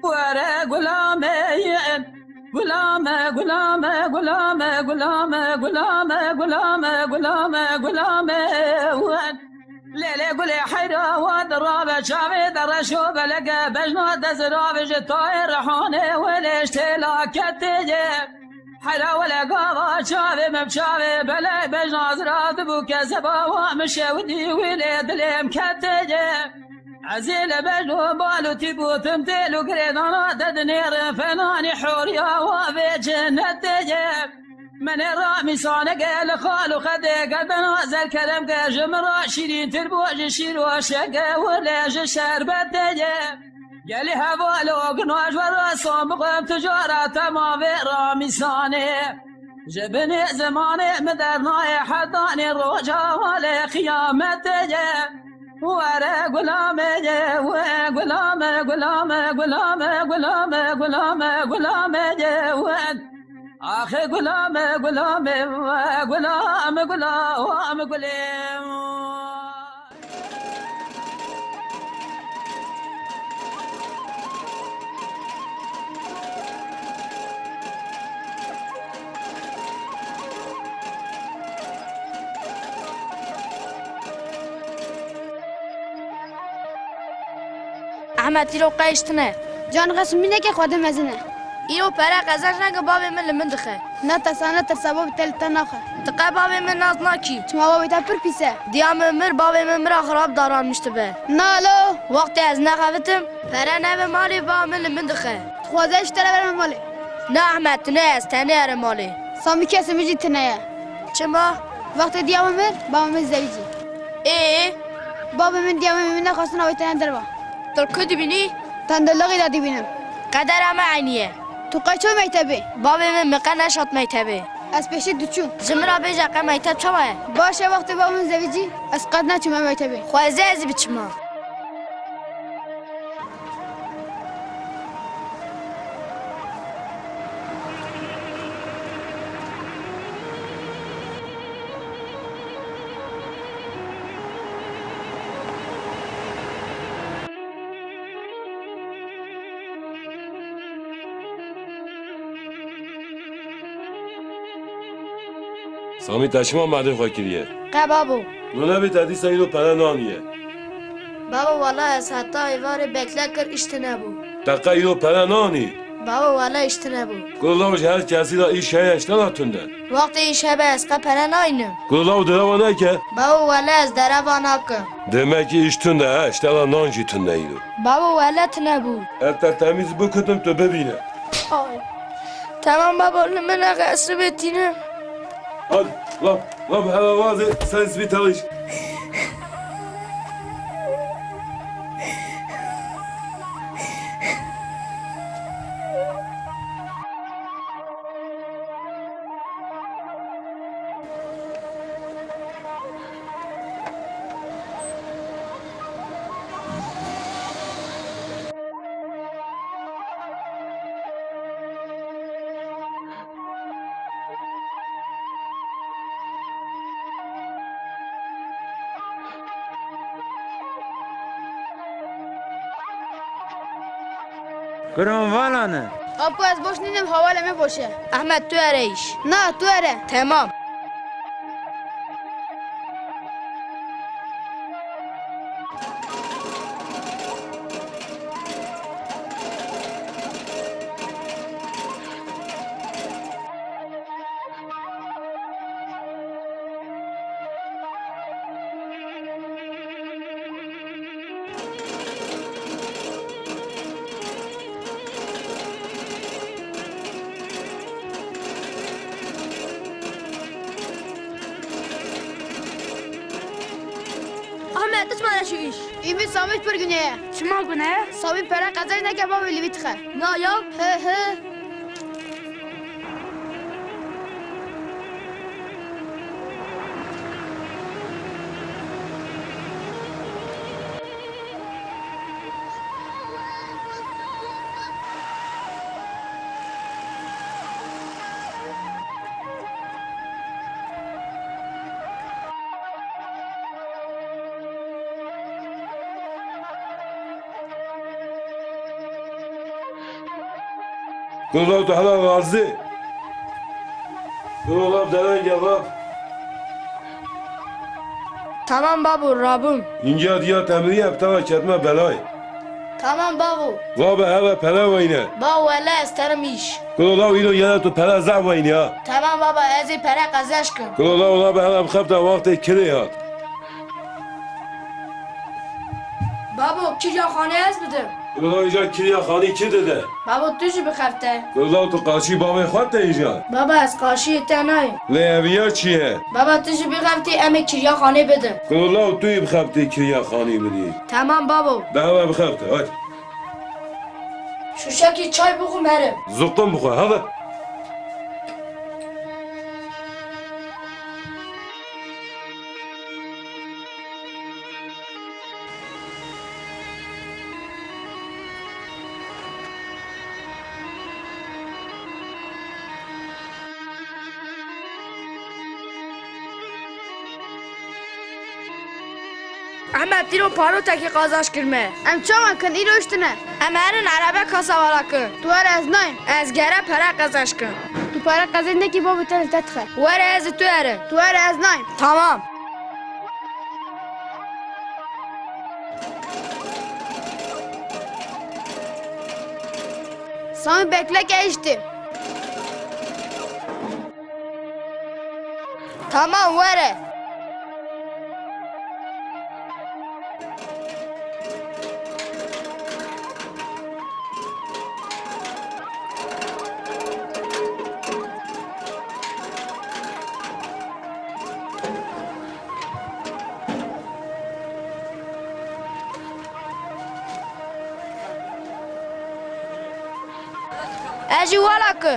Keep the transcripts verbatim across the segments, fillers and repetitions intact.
Were gula me yin. Gula me, gula me, gula me, gula me, gula me, gula me, gula me, gula me, wen. Lê lê gulê heyra wan dirabe çavê de reşo belege bejna dezirabe ji tayê rehane welê ji têla ketê ye. Heyra wele gava çavê me bi çavê belek bejna zira dibû kezeba wa min şewidî wî lê dilê min ketê ye. Ez ê li bejno bal û tîp û tim têl û girêdana te dinêrim fenanî horiya wa vê cennetê ye. Menê ra mîsaneke li xal û xedê gerdena zerkerem ke ji min ra şîrîntir bû ji şîr û şeke wile ji şerbetê ye. Gelî heval û gina ji we ra san bixwim tu cara tema vê ra mîsanê. Ji binê zimanê min dernayê hetanê roja walê qiyametê ye. Were gula me ye, we gula me, gula me, gula me, gula me, gula me, gula me ye, we. Axê gula me, gula me, we gula me, gula, we me gulê. Ehmed, îro qey ji tune? Can xesim, mîneke xwedê mezin e. Îro pere qezenc neke, bavê min li min dixe. Netirse, netirse, bavê te li te naxe. Tu qe bavê min nas nakî. Çima bavê te pir pîs e? Diya min mir, bavê min mira xirab daranmiştibe. Na lo? Wextê ez nexebitim, pere nebe malê, bavê min li min dixe. Dixwaze ji te re verme malê? Na Ehmed, tune ez tenê ere malê. Samî kesê min jî tune ye. Çima? Wextê diya min mir, bavê min zewicî. Ê? Bavê min diya min, min nexwestin avê tene derva. Tu li ku dibînî? Tendilixî de dibînim. Qedera me eynî ye. Tu qey çû mektebê? Bavê min min qe neşat mektebê. Ez pêşî diçûm. Ji min re bêje qe mekteb çawa ye? Baş e, wextê bavê min zevicî, ez qet neçûme mektebê. Xwezê ez biçima. Samî, te çima malê xwe kiriye? Qe babo. Tu nebê te dîsa îro pere naniye. Babo, wala ez heta êvarê bekle kir, îş tune bû. Te qe îro pere nanî? Babo, wala îş tune bû. Kuro law, ji her kesî re îş heye, ji te re tund e. Wextê îş hebe ez qe pere naynim. Kuro law, dereva neke. Babo, wala ez dereva nakim. Demek ki îş tund e, he, ji te re nan jî tund e îro. Babo, wala tune bû. Ez te temîz bikutim, tu bibîne. Ay. Tamam babo, li min nexe, ez sibê tînim. Hadi, laf, laf, hele vazê, sen sibî talîş. Kuro, min vala ne. Apo, ez boş nînim, hevalê me boş e. Ehmed, tu ere îş. Na, tu ere. Temam. Ahmet, tu çima neşû îş? Îmî Samî pir gune ye. Çima gune ye? Samî pere qezenc neke, bavê li vî dixe. Na ya? He he. Kuro law tu hela razî. Kuro law derenge va. Tamam babo, rabûm. Înca diya temrîye bi te ve ketime belayê. Tamam babo. Va be heve pere weyne. Babo wele ez terim îş. Kuro law îro yene tu pere zehf weyne ha. Tamam baba, ez ê pere qezenç kim. Kuro law la be heve bixebite wextê kirê hat. Babo, kirya xanê ez bidim. Kuro law îca kirya xanî kî dide? Babo, tu jî bixebite. Kuro law tu qaşî bavê xwe te îca? Baba, ez qaşiyê te nayêm. Lê eviya çi ye? Baba, tu jî bixebitî, em ê kirya xanê bidin. Kuro law tu yî bixebitî kirya xanî bidî. Tamam babo. De heve bixebite, hadi. Şûşekî çay bixwe merim. Zuqum bixwe, hadi. Ehmed, îro parotekî qazanç kirme. Em çawa kin? Îro ji tune. Em herin erebe kasa wala kin. Tu were ez nayêm. Ez gere pere qazanç kin. Tu pere qezendekî bavê te li te dixe. Were ez ê tu herin. Tu were ez nayêm. Tamam. Samî bekle ke îşte. Tamam, were. Ez jî wala ku.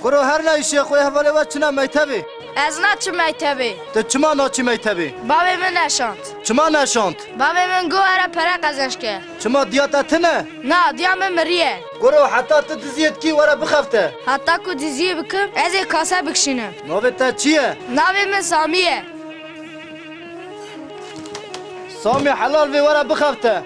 Kuro her neyşê xwe hevalê we çine mektebê. Ez naçim mektebê. Tu çima naçî mektebê? Bavê min neşand. Çima neşand? Bavê min got were pere qezenç ke. Çima diya te tune? Na, diya min miriye. Kuro heta tu diziyê dikî were bixefte. Heta ku diziyê bikim, ez ê kase bikişînim. Navê te çi ye? Navê min Samî ye. Samî helal vê were bixefte.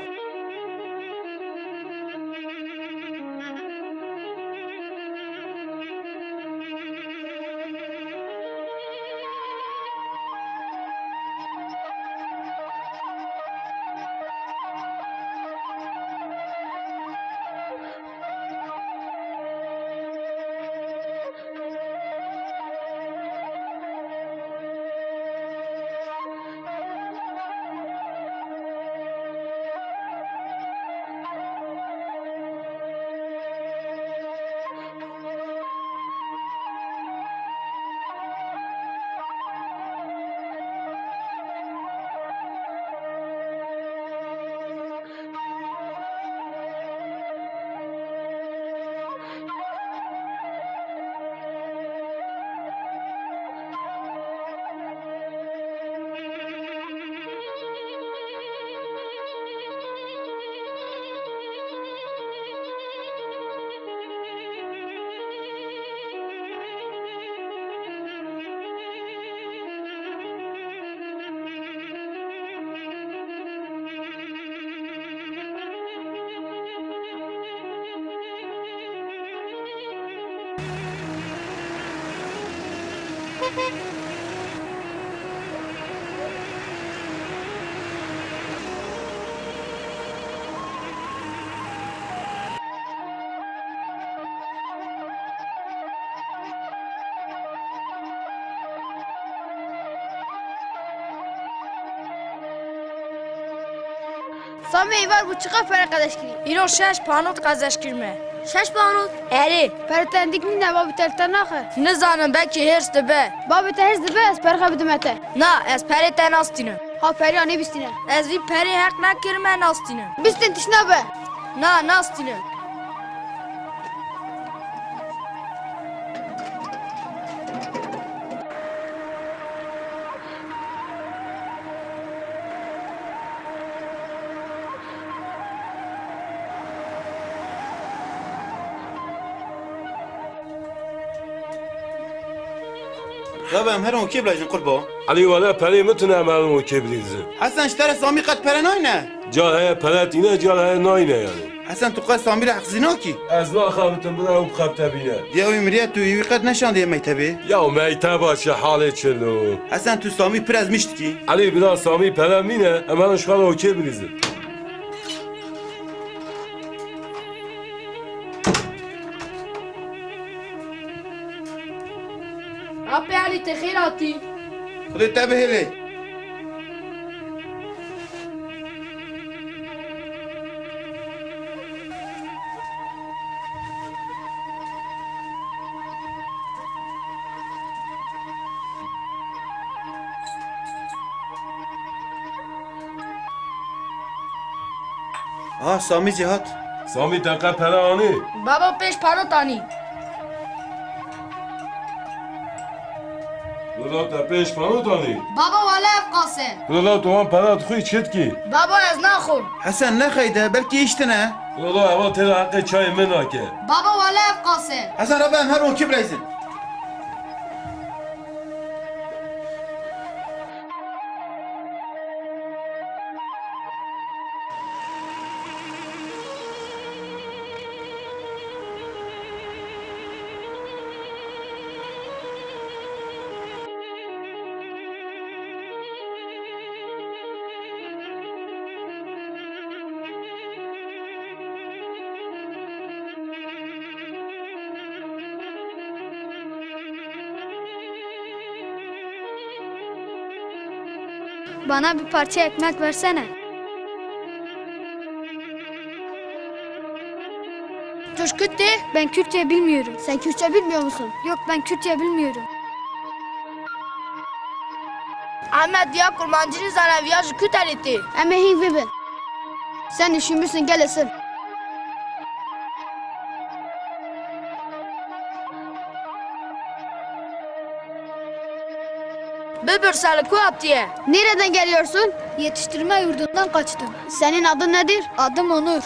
Samê, îvar bû çiqas pere qezenç kirî? Îro şeş panot qezenç kirime. Şeş panot? Erê. Pere te hindik nîne, bavê te li te naxe? Nizanim, belkî hêrs dibe. Bavê te hêrs dibe, ez pere xwe bidime te. Na, ez perê te nastînim. Ha, periya nêbistîne. Ez vî perê heq nekirime nastînim. Bistên tişt nabe. Na, nastînim. Ya be, em herin wekê bilezin qurbo. Elî, wele perê min tune, em herin wekê bilezin. Hesen, ji te re Samî qet pere nayne? Car heye pere tîne, car heye nayne yani. Hesen, tu qet Samî re heqzî nakî? Ez naxebitim bira ew bixebite bîne. Ya wî miriye, tu wî qet neşandiye mektebê? Ya mekteba çi, halê çi lo? Hesen, tu Samî pir ezmîş dikî. Elî, bira Samî pere mîne, em herin ji xwe re okê bilîzin. Apê Elî, te xêr hatî. Xwedê te bihêle. Aha, Samî jî hat. Samî, te qe pere anî? Baba, pênc parot anî. Lila, te pênc parot anî? Baba, wele ev qas e. Lila, tu wan pera dixwî, çi dikî? Baba, ez naxwim. Hesen, nexeyde, belkî hiştine. Lila, eva têra heqê çayê min nake. Baba, wele ev qas e. Hesen, rabe em her okî bileyzin. Bana bir parça ekmek versene. Coşkut de, ben Kürtçe bilmiyorum. Sen Kürtçe bilmiyor musun? Yok, ben Kürtçe bilmiyorum. Ahmet, viya kurmancî nizane, viya ji ku derê tê? Em ê hîn bibin. Sen üşümüşsün, gel ısın. Bibir, sen li ku hatiye? Nereden geliyorsun? Yetiştirme yurdundan kaçtım. Senin adın nedir? Adım Onur.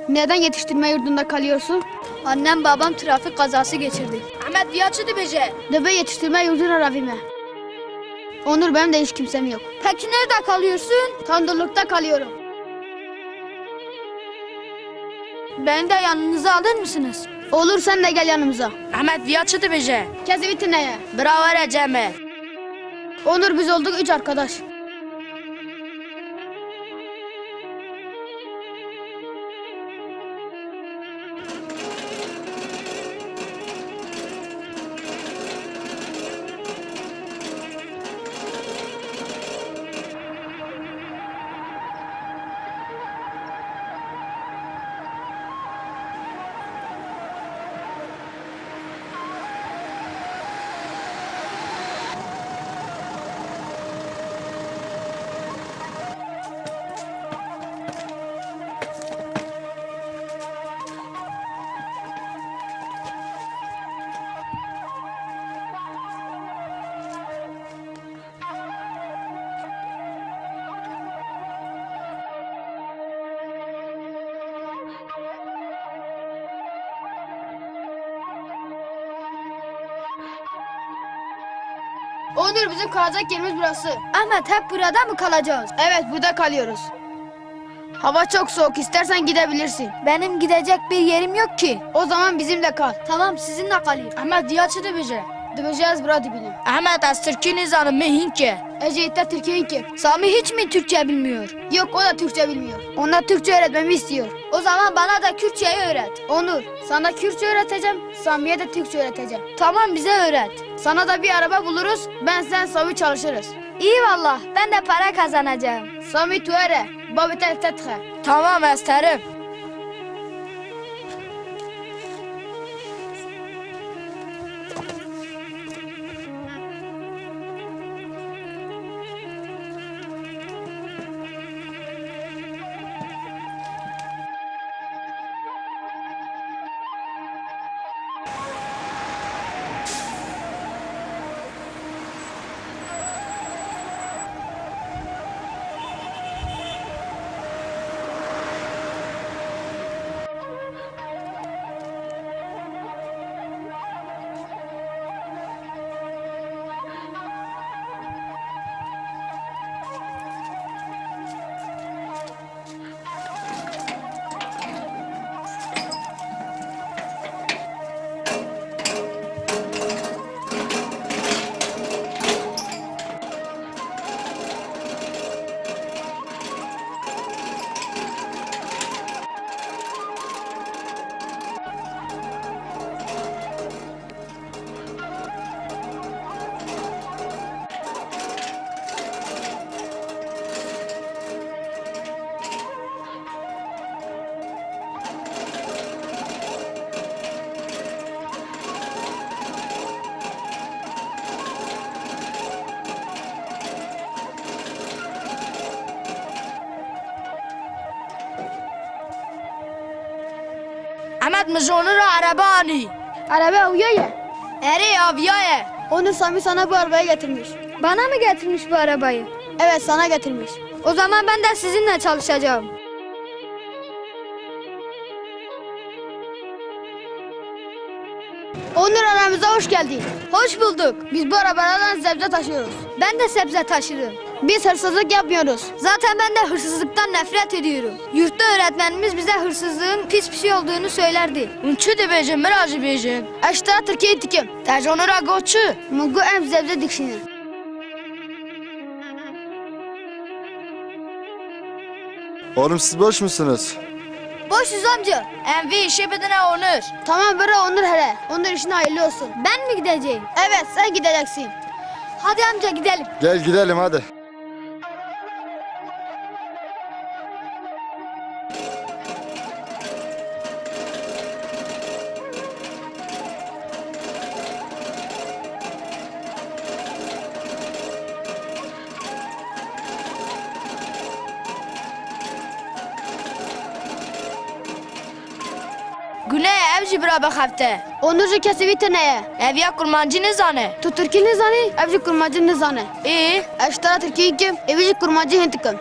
Neden yetiştirme yurdunda kalıyorsun? Annem babam trafik kazası geçirdi. Ahmet, viya çi dibêje? Divê yetiştirme yurduna revîme. Onur, benim de hiç kimsem yok. Peki nerede kalıyorsun? Tandırlıkta kalıyorum. Beni de yanınıza alır mısınız? Olur, sen de gel yanımıza. Ahmet, viya çi dibêje? Kes vî tine ye. Bira were cem me. Onur, biz olduk üç arkadaş. Onur, bizim kalacak yerimiz burası. Ahmet, hep burada mı kalacağız? Evet, burada kalıyoruz. Hava çok soğuk, istersen gidebilirsin. Benim gidecek bir yerim yok ki. O zaman bizimle kal. Tamam, sizinle kalayım. Ahmet, diya çi dibêje? Dibêje ez bira dibînim. Ahmet, ez tirkî nizanim, min hîn ke. Ez jî te tirkî hîn ke. Sami hiç mi Türkçe bilmiyor? Yok, o da Türkçe bilmiyor. Ona Türkçe öğretmemi istiyor. O zaman bana da Kürtçeyi öğret. Onur, sana Kürtçe öğreteceğim, Sami'ye de Türkçe öğreteceğim. Tamam, bize öğret. Sana da bir araba buluruz, ben sen Sami çalışırız. İyi valla, ben de para kazanacağım. Samî, tu here, babê te li te dixe. Tamam, ez terim. Ahmet, min ji Onur re erebe anî. Erebe aviya ye? Erê, aviya ye. Onur, Sami sana bu arabayı getirmiş. Bana mı getirmiş bu arabayı? Evet, sana getirmiş. O zaman ben de sizinle çalışacağım. Onur, aramıza hoş geldin. Hoş bulduk. Biz bu arabalardan sebze taşıyoruz. Ben de sebze taşırım. Biz hırsızlık yapmıyoruz. Zaten ben de hırsızlıktan nefret ediyorum. Yurtta öğretmenimiz bize hırsızlığın pis bir şey olduğunu söylerdi. Hûn çi dibêjin, min re jî bêjin. Ez ji te re tirkî dikim. Te ji Onur re got çi? Min got em sebze dikişînin. Oğlum, siz boş musunuz? Boşuz amca. Em vê işê bidine Onur. Tamam, bira Onur hele. Onur, işin hayırlı olsun. Ben mi gideceğim? Evet, sen gideceksin. Hadi amca, gidelim. Gel gidelim hadi. Gune ye, ev jî bira bixebite. Onur jî kesê wî tune ye. Ev ya kurmancî nizane. Tu tirkî nizanî, ev jî kurmancî nizane. Ê? Ez ji te re tirkî dikim, êvî jî kurmancî hîn dikim.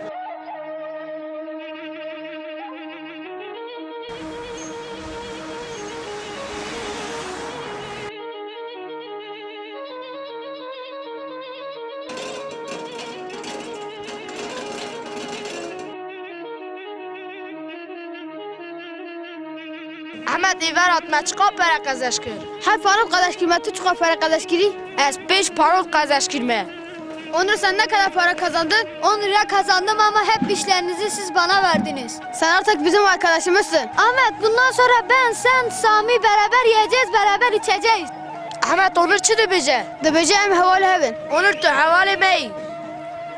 Ehmed, êvar hat, me çiqas pere qezenc kir? Heft parot qezenc kir, me tu çiqas pere qezenc kirî? Ez pênc parot qezenc kirime. Onur, sen ne kadar para kazandın? On lira kazandım ama hep işlerinizi siz bana verdiniz. Sen artık bizim arkadaşımızsın. Ahmet, bundan sonra ben, sen, Sami beraber yiyeceğiz, beraber içeceğiz. Ahmet, Onur çi dibêje? Dibêje em hevalê hev in. Onur, tu hevalê me yî.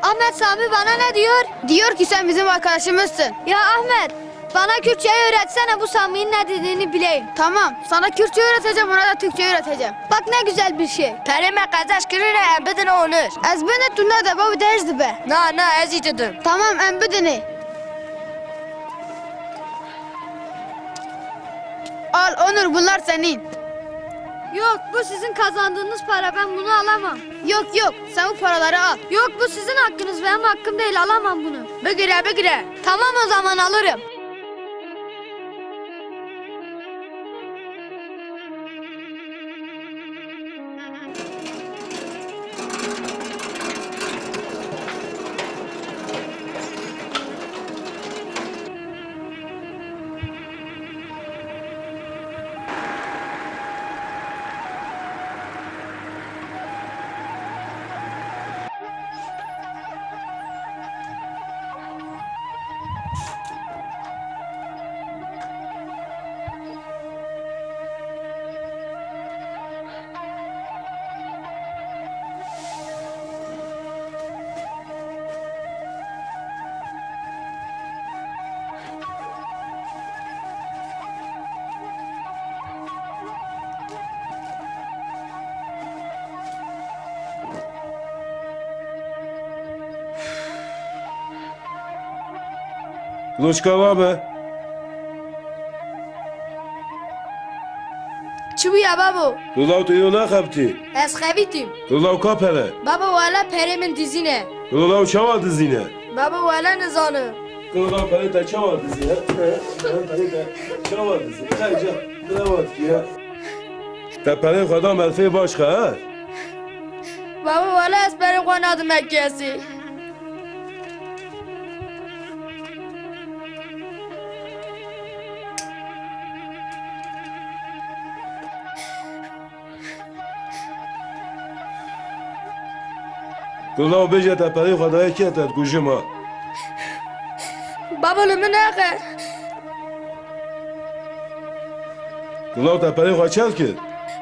Ahmet, Sami bana ne diyor? Diyor ki sen bizim arkadaşımızsın. Ya Ahmet, bana Kürtçeyi öğretsene, bu Sami'nin ne dediğini bileyim. Tamam, sana Kürtçe öğreteceğim, ona da Türkçe öğreteceğim. Bak ne güzel bir şey. Perê me qezenc kirine, em bidin Onur. Ez bine, tu nede, bavê te hêrs dibe. Na, na, ez î didim. Tamam, em bidinê. Al Onur, bunlar senin. Yok, bu sizin kazandığınız para, ben bunu alamam. Yok, yok, sen bu paraları al. Yok, bu sizin hakkınız, benim hakkım değil, alamam bunu. Bigire, bigire. Tamam, o zaman alırım. Loşka wa be. Çi bûye babo? Lolaw tu îro naxebitî? Ez xebitîm. Lolaw ka pere? Babo, wele perê min dizîne. Lolaw çawa dizîne? Babo, wele nizanim. Lolaw perê te çawa dizîne? He? He? Perê te çawa dizîne? Çawa dizîne? Te perê xwe da merfê başka, he? Babo, wele ez perê xwe nadime kesî. Guldaw, bêje te perê xwe daye kê, te dikujim ha. Babo, li min nexe. Guldaw, te perê xwe çel kir?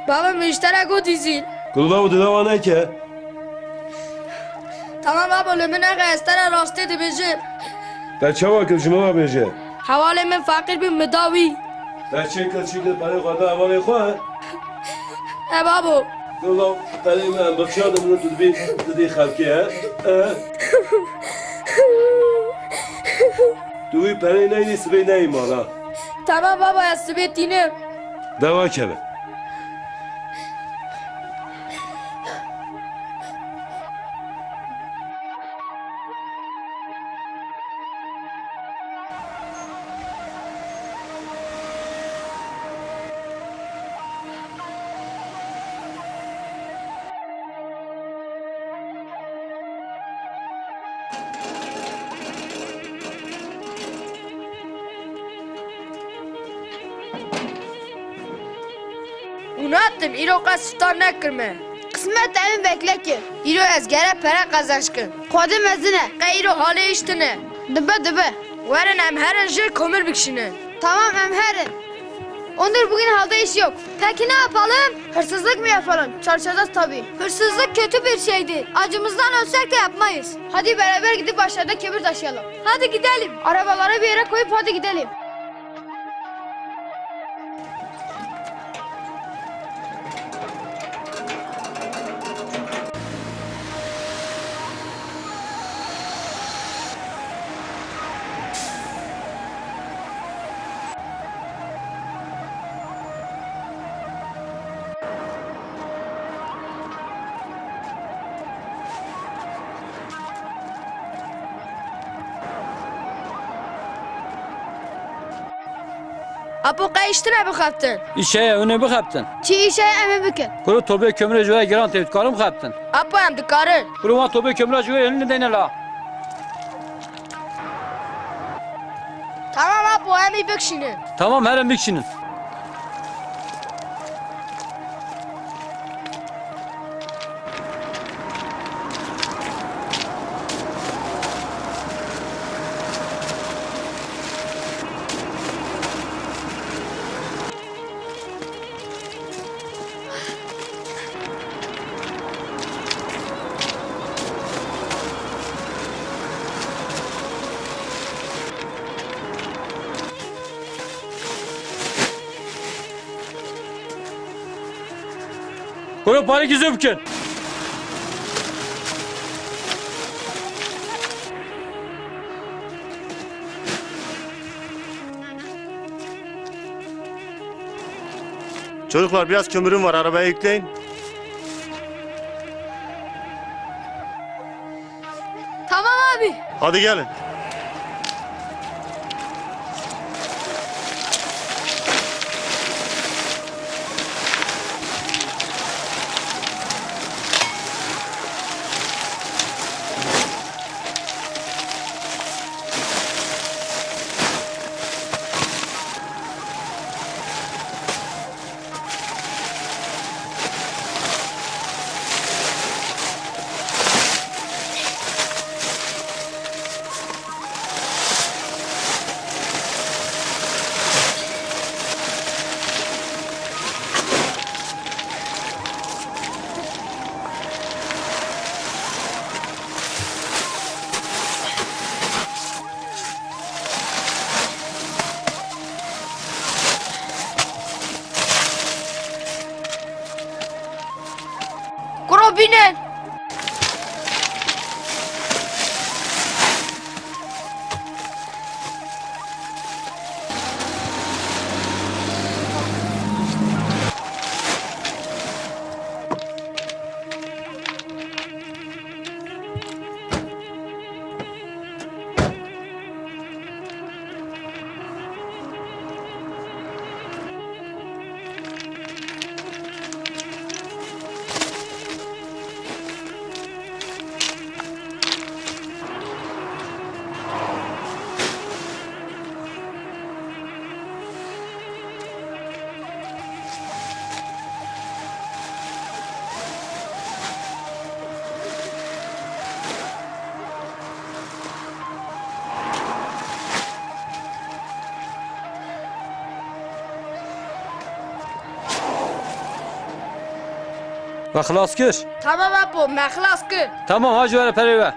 Babo, min ji te re got dizîn. Guldaw, dilawa neke. Tamam babo, li min nexe, ez te re rastî dibêjim. Te çawa kir, ji min re bêje? Hevalê min feqîr bû, min da wî. Te çi kir, çi kir, perê xwe da hevalê xwe? E babo. Guldaw, perê min em bi çawa dimrin, tu dibî, tu didî xelkê, he? E? Tu wî perê neyî, sibê neyî mala. Tamam baba, ez sibê tînim. Dewa keve. Hûn hatin, îro qet siftar nekirme. Qismet e, em ê bekle ki. Îro ez gere pere qezenç kim. Xwedê mezin e. Qe îro halê îş tune. Dibe, dibe. Werin em herin jêr komir bikişînin. Tamam, em herin. Onur, bugün halde iş yok. Peki ne yapalım? Hırsızlık mı yapalım? Çalışacağız tabii. Hırsızlık kötü bir şeydir. Acımızdan ölsek de yapmayız. Hadi beraber gidip aşağıda kömür taşıyalım. Hadi gidelim. Arabaları bir yere koyup hadi gidelim. Apo, qey îş tune bixebtin? Îş heye, hûn ê bixebtin. Çi îş heye, em ê bikin. Kuro, tobê kömrê ji we re giran tê, dikarin bixebtin? Apo, em dikarin. Kuro, wan tobê kömra ji we re hûn nedeyne la. Tamam apo, em ê bikişînin. Tamam, herin bikişînin. Kuro, parêkî zû bikin. Çocuklar, biraz kömürüm var, arabaya yükleyin. Tamam abi. Hadi gelin. Kuro bînin! We xilas kir? Tamam apo, me xilas kir. Tamam, ha ji we re perê we.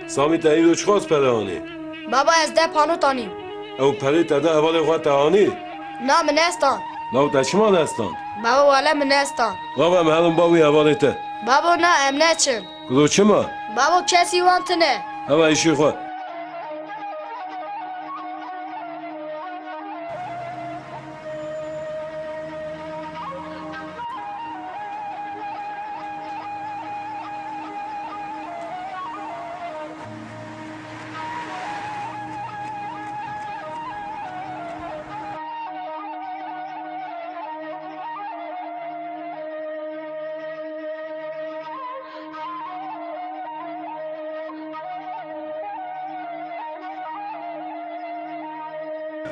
Samî, te îro çiqas pere anî? Baba, ez deh panot anîm. Ew perê te de hevalê xwe te anî? Na, min nestan. Law te çima nestan? Baba, wele min nestan. Law em herin ba wî hevalê te. Babo, na, em neçin. Kulo çima? Babo, kesî wan tine. Hema îşê xwe.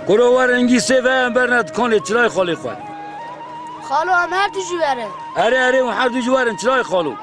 Kuro, werin gîsê ve em berine dikanê çilayê xalê xwe. Xalo, em her du jî werin. Erê, erê, hûn her du jî werin çilayê xalo.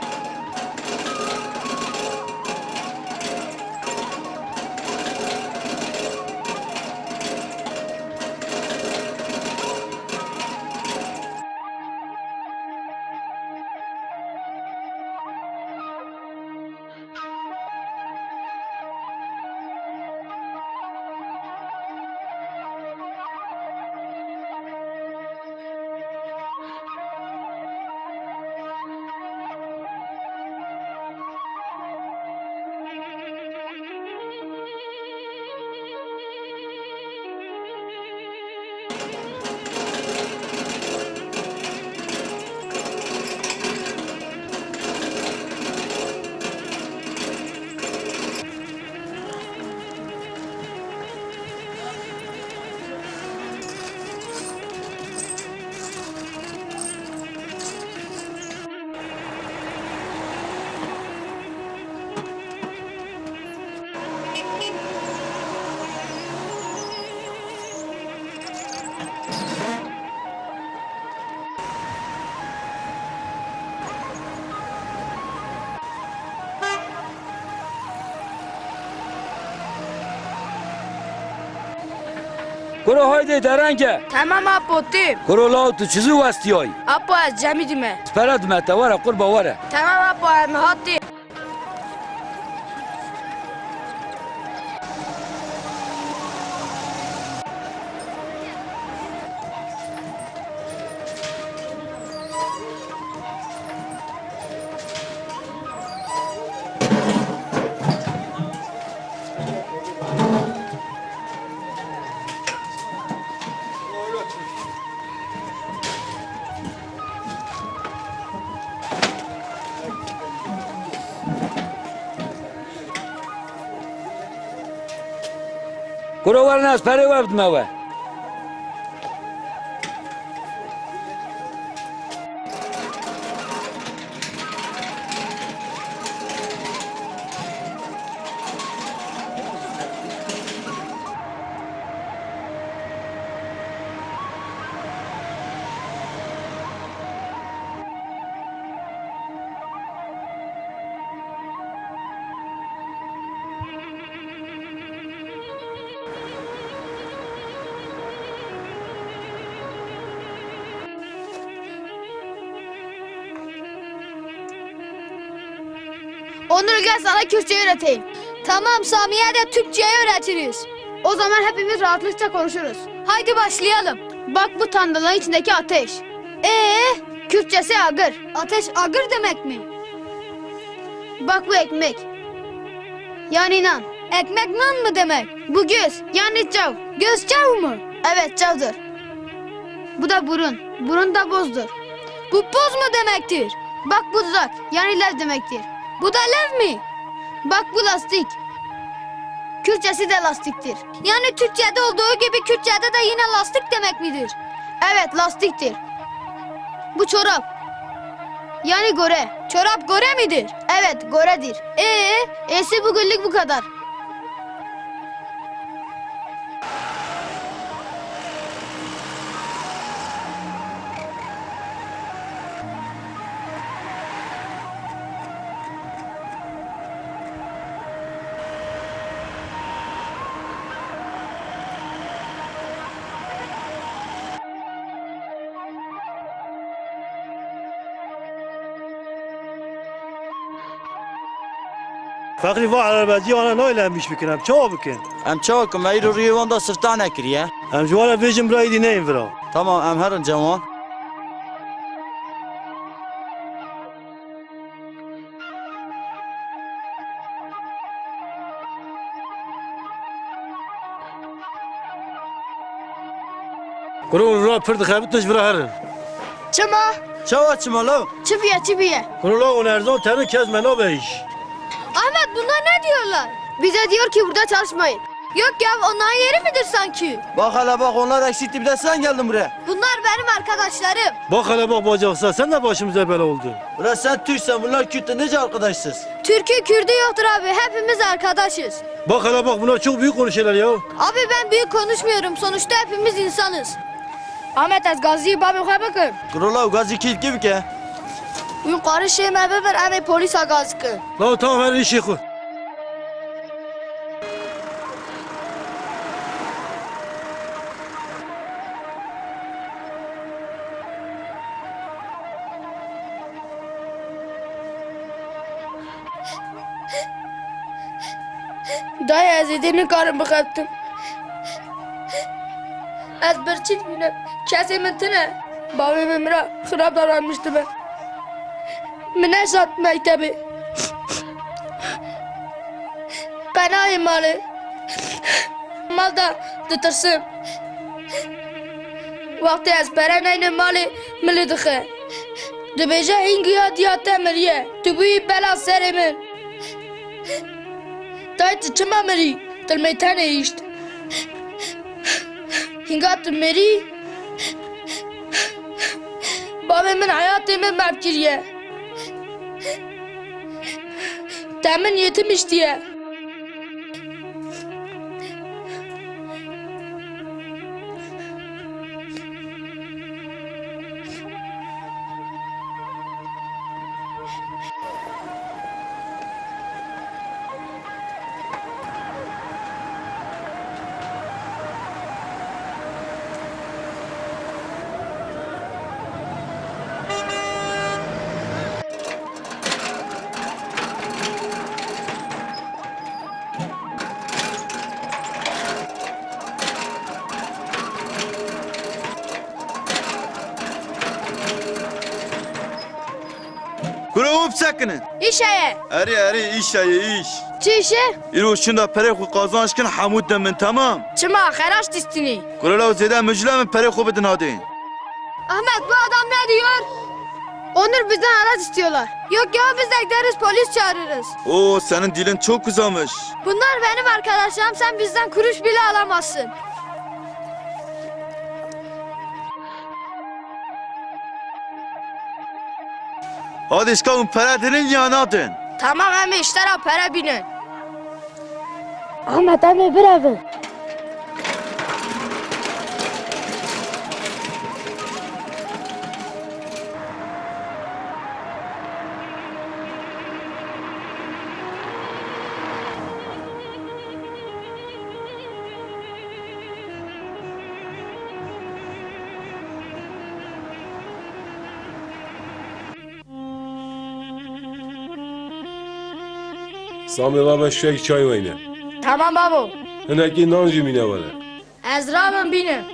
Kuro, haydê dereng e. Tamam apo, têm. Kuro, law tu çi zû westiyayî? Apo, ez cemîdî me. Spere dime te, were qurba, were. Tamam apo, em hatî. Kuro, werin ez perê we bidime we. Onur, gel sana Kürtçe öğreteyim. Tamam, Sami'ye de Türkçe'yi öğretiriz. O zaman hepimiz rahatlıkça konuşuruz. Haydi başlayalım. Bak bu tandalın içindeki ateş. Ee? Kürtçesi agır. Ateş agır demek mi? Bak bu ekmek. Yani nan. Ekmek nan mı demek? Bu göz, yani çav. Göz çav mı? Evet, çavdır. Bu da burun. Burun da bozdur. Bu boz mu demektir? Bak bu dudak, yani lev demektir. Bu da lev mi? Bak bu lastik. Kürtçesi de lastiktir. Yani Türkçe'de olduğu gibi Kürtçe'de de yine lastik demek midir? Evet, lastiktir. Bu çorap. Yani göre. Çorap göre midir? Evet, göredir. Ee? E'si bugünlük bu kadar. Feqîr, va erebeciya wana nayê em îş bikin, em çawa bikin? Em çawa bikin? Me îro rûyê wan da siftah nekiriye. Em ji wan re bêjin bira êdî neyên vira. Tamam, em herin cem wan. Kuro, hûn vira pir dixebitin, ji vira herin. Çima? Çawa çima law? Çi bûye, çi bûye? Kuro law, hûn erzan terin, kes me nabe îş. Ahmet, bunlar ne diyorlar? Bize diyor ki burada çalışmayın. Yok ya, onların yeri midir sanki? Bak hele bak, onlar eksikti, bir de sen geldin buraya. Bunlar benim arkadaşlarım. Bak hele bak bacaksa, sen de başımıza bela oldun. Ulan sen Türksen, bunlar Kürt'te nece arkadaşsız? Türk'ü Kürd'ü yoktur abi, hepimiz arkadaşız. Bak hele bak, bunlar çok büyük konuşuyorlar ya. Abi ben büyük konuşmuyorum, sonuçta hepimiz insanız. Ahmet, ez gazî babê xwe bikim. Kuro law, gazî kî kî bike? Wî qarişê me bibir, em ê polîsa gaz bikin. Law tamam, her işê xwe. Dayê, ez êdî nikarim bixebtim. Ez birçî dibînim. Kesê min tune. Bavê min min re xirab davranmişti be. Min neşat mektebê. Qenayê malê. Mal da ditirsim. Wextê ez pere neynim malê min li dixe. Dibêje hîngiya diya te miriye. Tu bûyî bela serê min. Dayê, tu çima mirî? Tilmê tenê hişt. Hînga tu mirî, bavê min heyatê min berf kiriye. Te min yêtim hiştiye. Kuro hûn bisekinin. Îş heye. Erê, erê, îş heye, îş. Çi îşe? Îro şinda perê xwe qazanç kin, hemû dimin, temam. Çima, xeraş dîstinî? Kuro law zêde mijûle min, perê xwe bidin hadê. Ahmet, bu adam ne diyor? Onur, bizden araç istiyorlar. Yok ya, biz de gideriz, polis çağırırız. Oo, senin dilin çok uzamış. Bunlar benim arkadaşlarım, sen bizden kuruş bile alamazsın. Hadi şka hûn pere dinin ya nadin? Tamam, em ê ji te re pere bînin. Ahmet, em ê birevin. Samê, va be şek çay weyne. Tamam babo. Hinekî nan jî mîne were. Ez rabim bînim.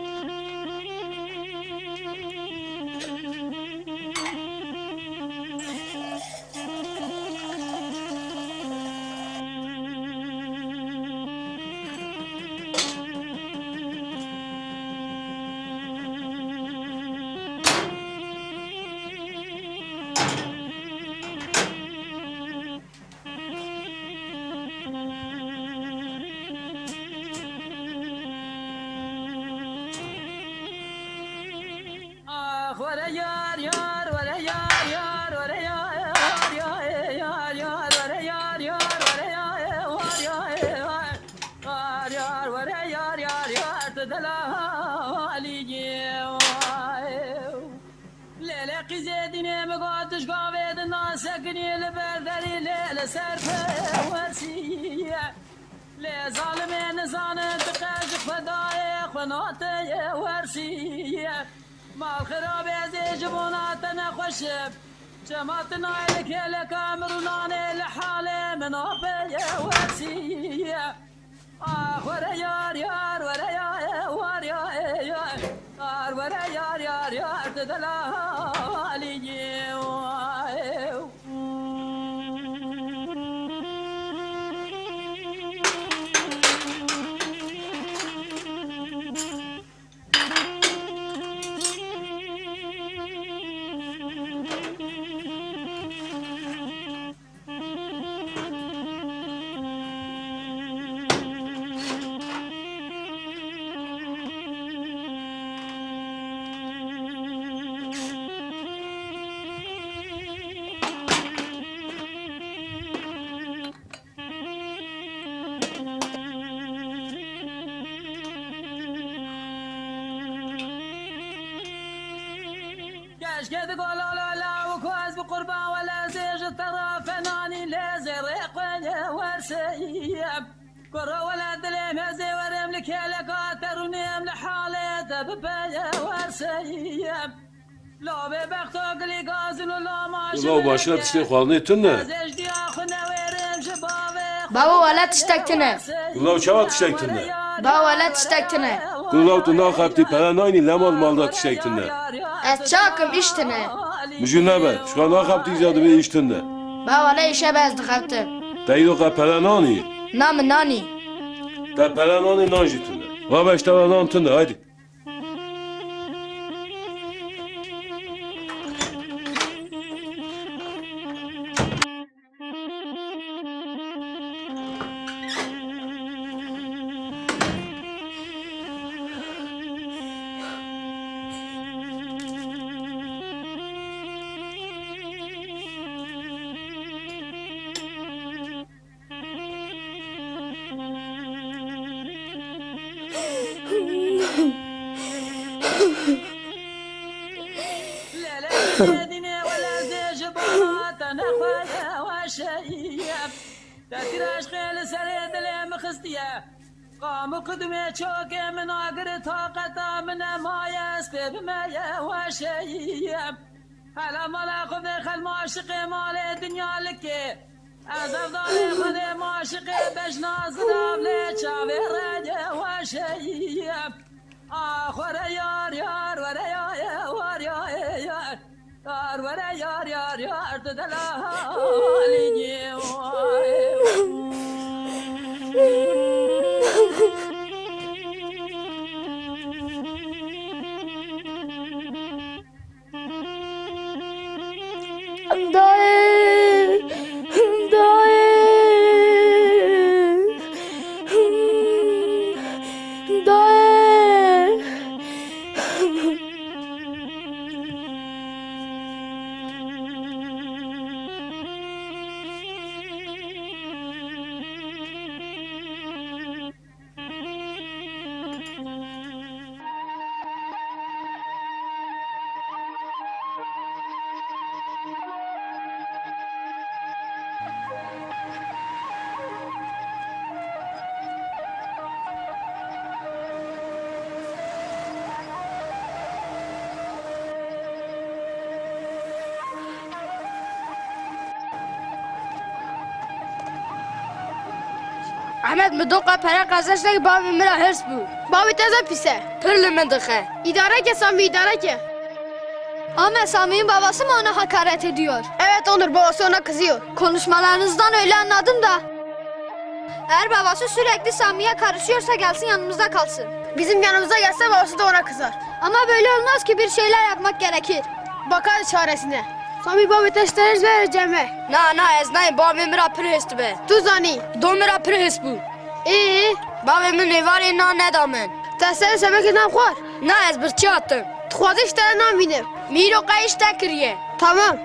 Yar, yar, were yar, yar, yar, tu delalî ye, vay. Lêlê qîzê dînê min got, tu ji gavê di nasekinî li ber derî lê li ser pê wersî ye. Lê zalimê nizanin tu qe ji xwe dayê xwe nateye wersî ye. Mal xirabê ez ê ji bona te nexweş im. Çema tu nayê li kêleka min rûnanê li halê min. Nabeye wesiye. Ah, were yar, yar, were ya, e, war ya, e, yar. Yar, were yar, yar, yar, te delaliye, wa, e. Keşke di golala law ku ez bi qurban wele zê ji terafe nanî lê zêrê xweyê werseyiyem. Kuro wele dilê me zê werim li kêleka terûnê em li halê te bi peyê werseyiyem. Lobê bexto gilî gazin û loma Law başina tiştê xwarinê tune. Bavo, wele tiştek tune. Law çawa tiştek tune? Bavo, wele tiştek tune. Law tu naxebtî pere naynî lema li malda tiştek tune. Ez çakim îş tune. Mijûl nebe, şixa naxebtî îca dibê îş tune. Bavo, wele îşe be ez dixebtim. Te îro qe pere nanî? Na min nanî. Te pere nanî nan jî tune. Rabe ji te re nan tune, haydi. Lele Medîne wele zê ji bo te nexwe ye weşeye. Te tîraşxê li serê dilê min xistiye. Qam û qidmê çokê min agir taqeta min nemaye, ez pê bime ye weşeye. Hela mala xwe vê xelma aşiqê malê dinya likê. Ez evdalê Xwedê maşiqê bejna zirav lê çavê rengê weşeyî. Ax were yar yar were ya ye war ya ê yar. Yar were yar yar yar tu delalî ye. Dayê, dayê, dayê. Ehmed, min doqa pere qezenç nekir, bavê min re hirs bû. Bavê te zaf pîs e. Pir li min dixe. İdare ke Sami, idare ke. Ahmet, Sami'nin babası mı ona hakaret ediyor? Evet Onur, babası ona kızıyor. Konuşmalarınızdan öyle anladım da. Eğer babası sürekli Sami'ye karışıyorsa gelsin yanımızda kalsın. Bizim yanımıza gelse babası da ona kızar. Ama böyle olmaz ki, bir şeyler yapmak gerekir. Bakarız çaresine. Samî bavê te ji te hêrs be ceme. Na, na, ez nayêm, bavê min re pir hêrs dibe. Tu zanî. Do min re pir hêrs bû. Ê? Bavê min êvarê nan neda min. Te serê semekê nan xwar? Na, ez birçî hatim. Dixwazî ji te re nan bînim. Min îro qey îş te kiriye. Tamam.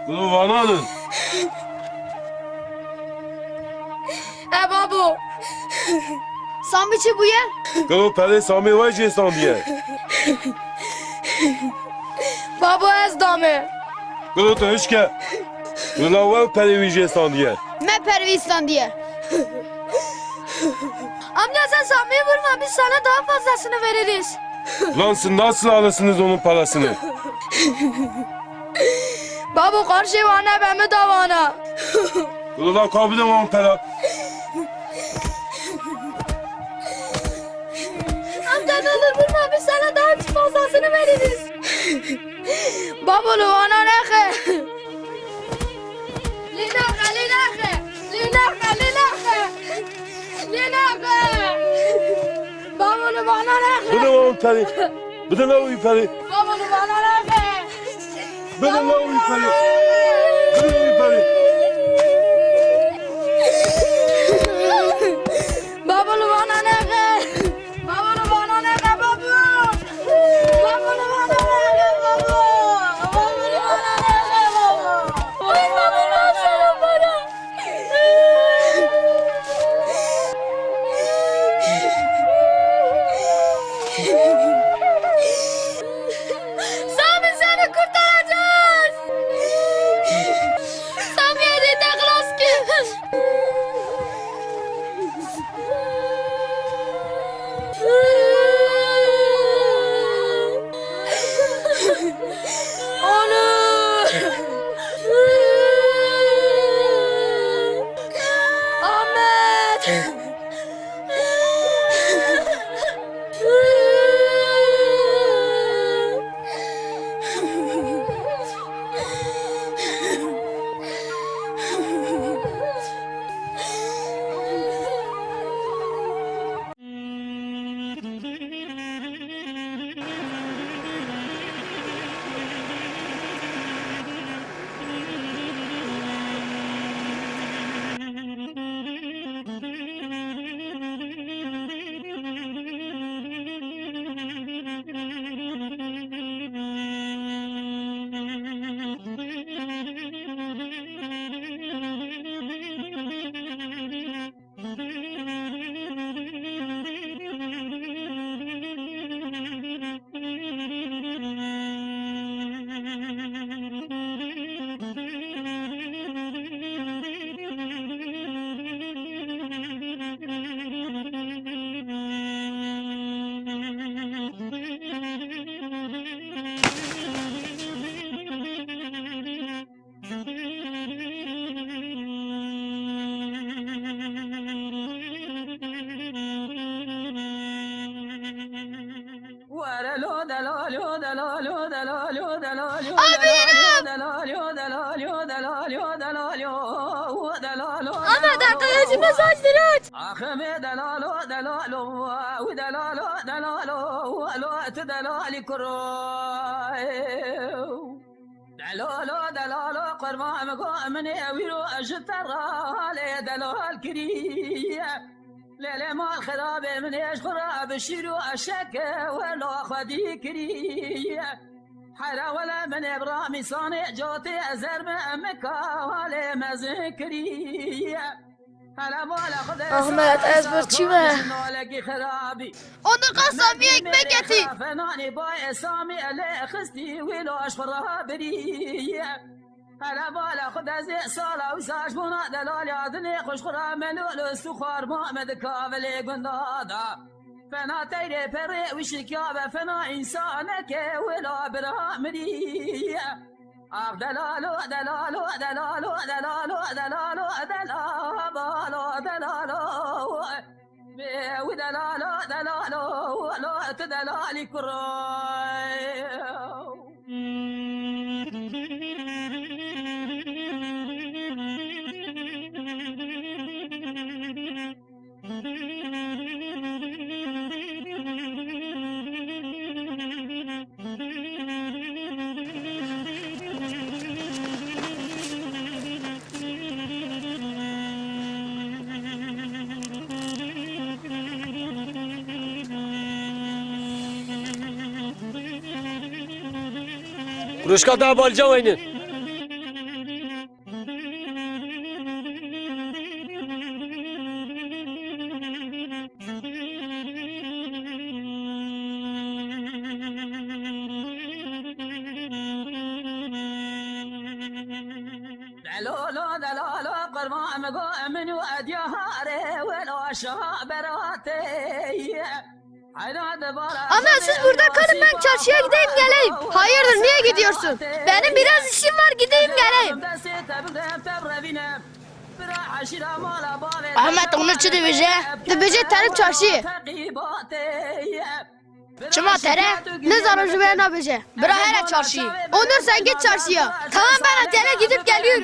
Gilo vanan in. E babo. Samî çi bûye? Gilo perê Samî we jê standiye. Babo ez dame. Gilo tu hişke. Gilo we perê wî jê standiye. Me perê wî standiye. Amca sen Sami'yi vurma, biz sana daha fazlasını veririz. Lan siz nasıl alırsınız onun parasını? Babo karşı vana be mi davana. Ulan kabul ama para. Amca ne olur vurma, biz sana daha fazlasını veririz. Babo li vana nexe. Lê nexe, lê nexe. Lê nexe, lê nexe. Lê nexe. Babo li vana nexe. Bide wan perê. Bide la wî perê. Babo li vana nexe. Bide la wî perê. Bide wî perê. Babo li vana nexe. Babo li vana nexe, babo. Babo li vana nexe, babo. Babo li vana nexe, babo. Ay, babo, ne yapacağım bana? Sami, seni kurtaracağız. Sami, hadi de xelas ki. Onur! Ahmet! Were lo delalo, delalo, delalo, delalo, Abi, delalo, Eno! Delalo, delalo, delalo, delalo, delalo, delalo. Ama dakika, özüme saç direnç. Axime delalo, delalo, wi delalo, delalo, lo tu delali kuro. Delalo, delalo, qurban go min ê wîro ji te re halê delal kiriye. Lê lê mal xirabê min ê ji xwe re bi şîr û eşeke wela xwedî kiriye. Hera wele min ê bi ramîsanê cotê ezer me mika halê mezin kiriye. Hele mala xwe de Ahmet, ez birçî me. Nalekî xirabî. Onur qasa bir ekmek getir. Fenanî bay Esamî ele xistî wî laş xwe re biriye. Hele bala xwe de zê sala wisa ji bona delalya dinê xwe ji xwe re melûl û stû xwarma me di kavilê gunda da. Fena teyrê perê wî şikiya be fena însaneke wila bira miriye. Ax delalo, delalo, delalo, delalo, delalo, delabalo, delalo. Wî delalo, delalo, lo tu delalî kuro. Ruşka da balca weynin. Ama siz burada kalın, ben çarşıya gideyim geleyim. Hayırdır, niye gidiyorsun? Benim biraz işim var, gideyim geleyim. Ahmet, Onur çi dibêje? Dibêje terik çarşiyê. Çima tere? Nizanim, ji we nabêje. Bira, here çarşiyê. Onur, sen git çarşıya. Tamam, ben otele gidip geliyorum.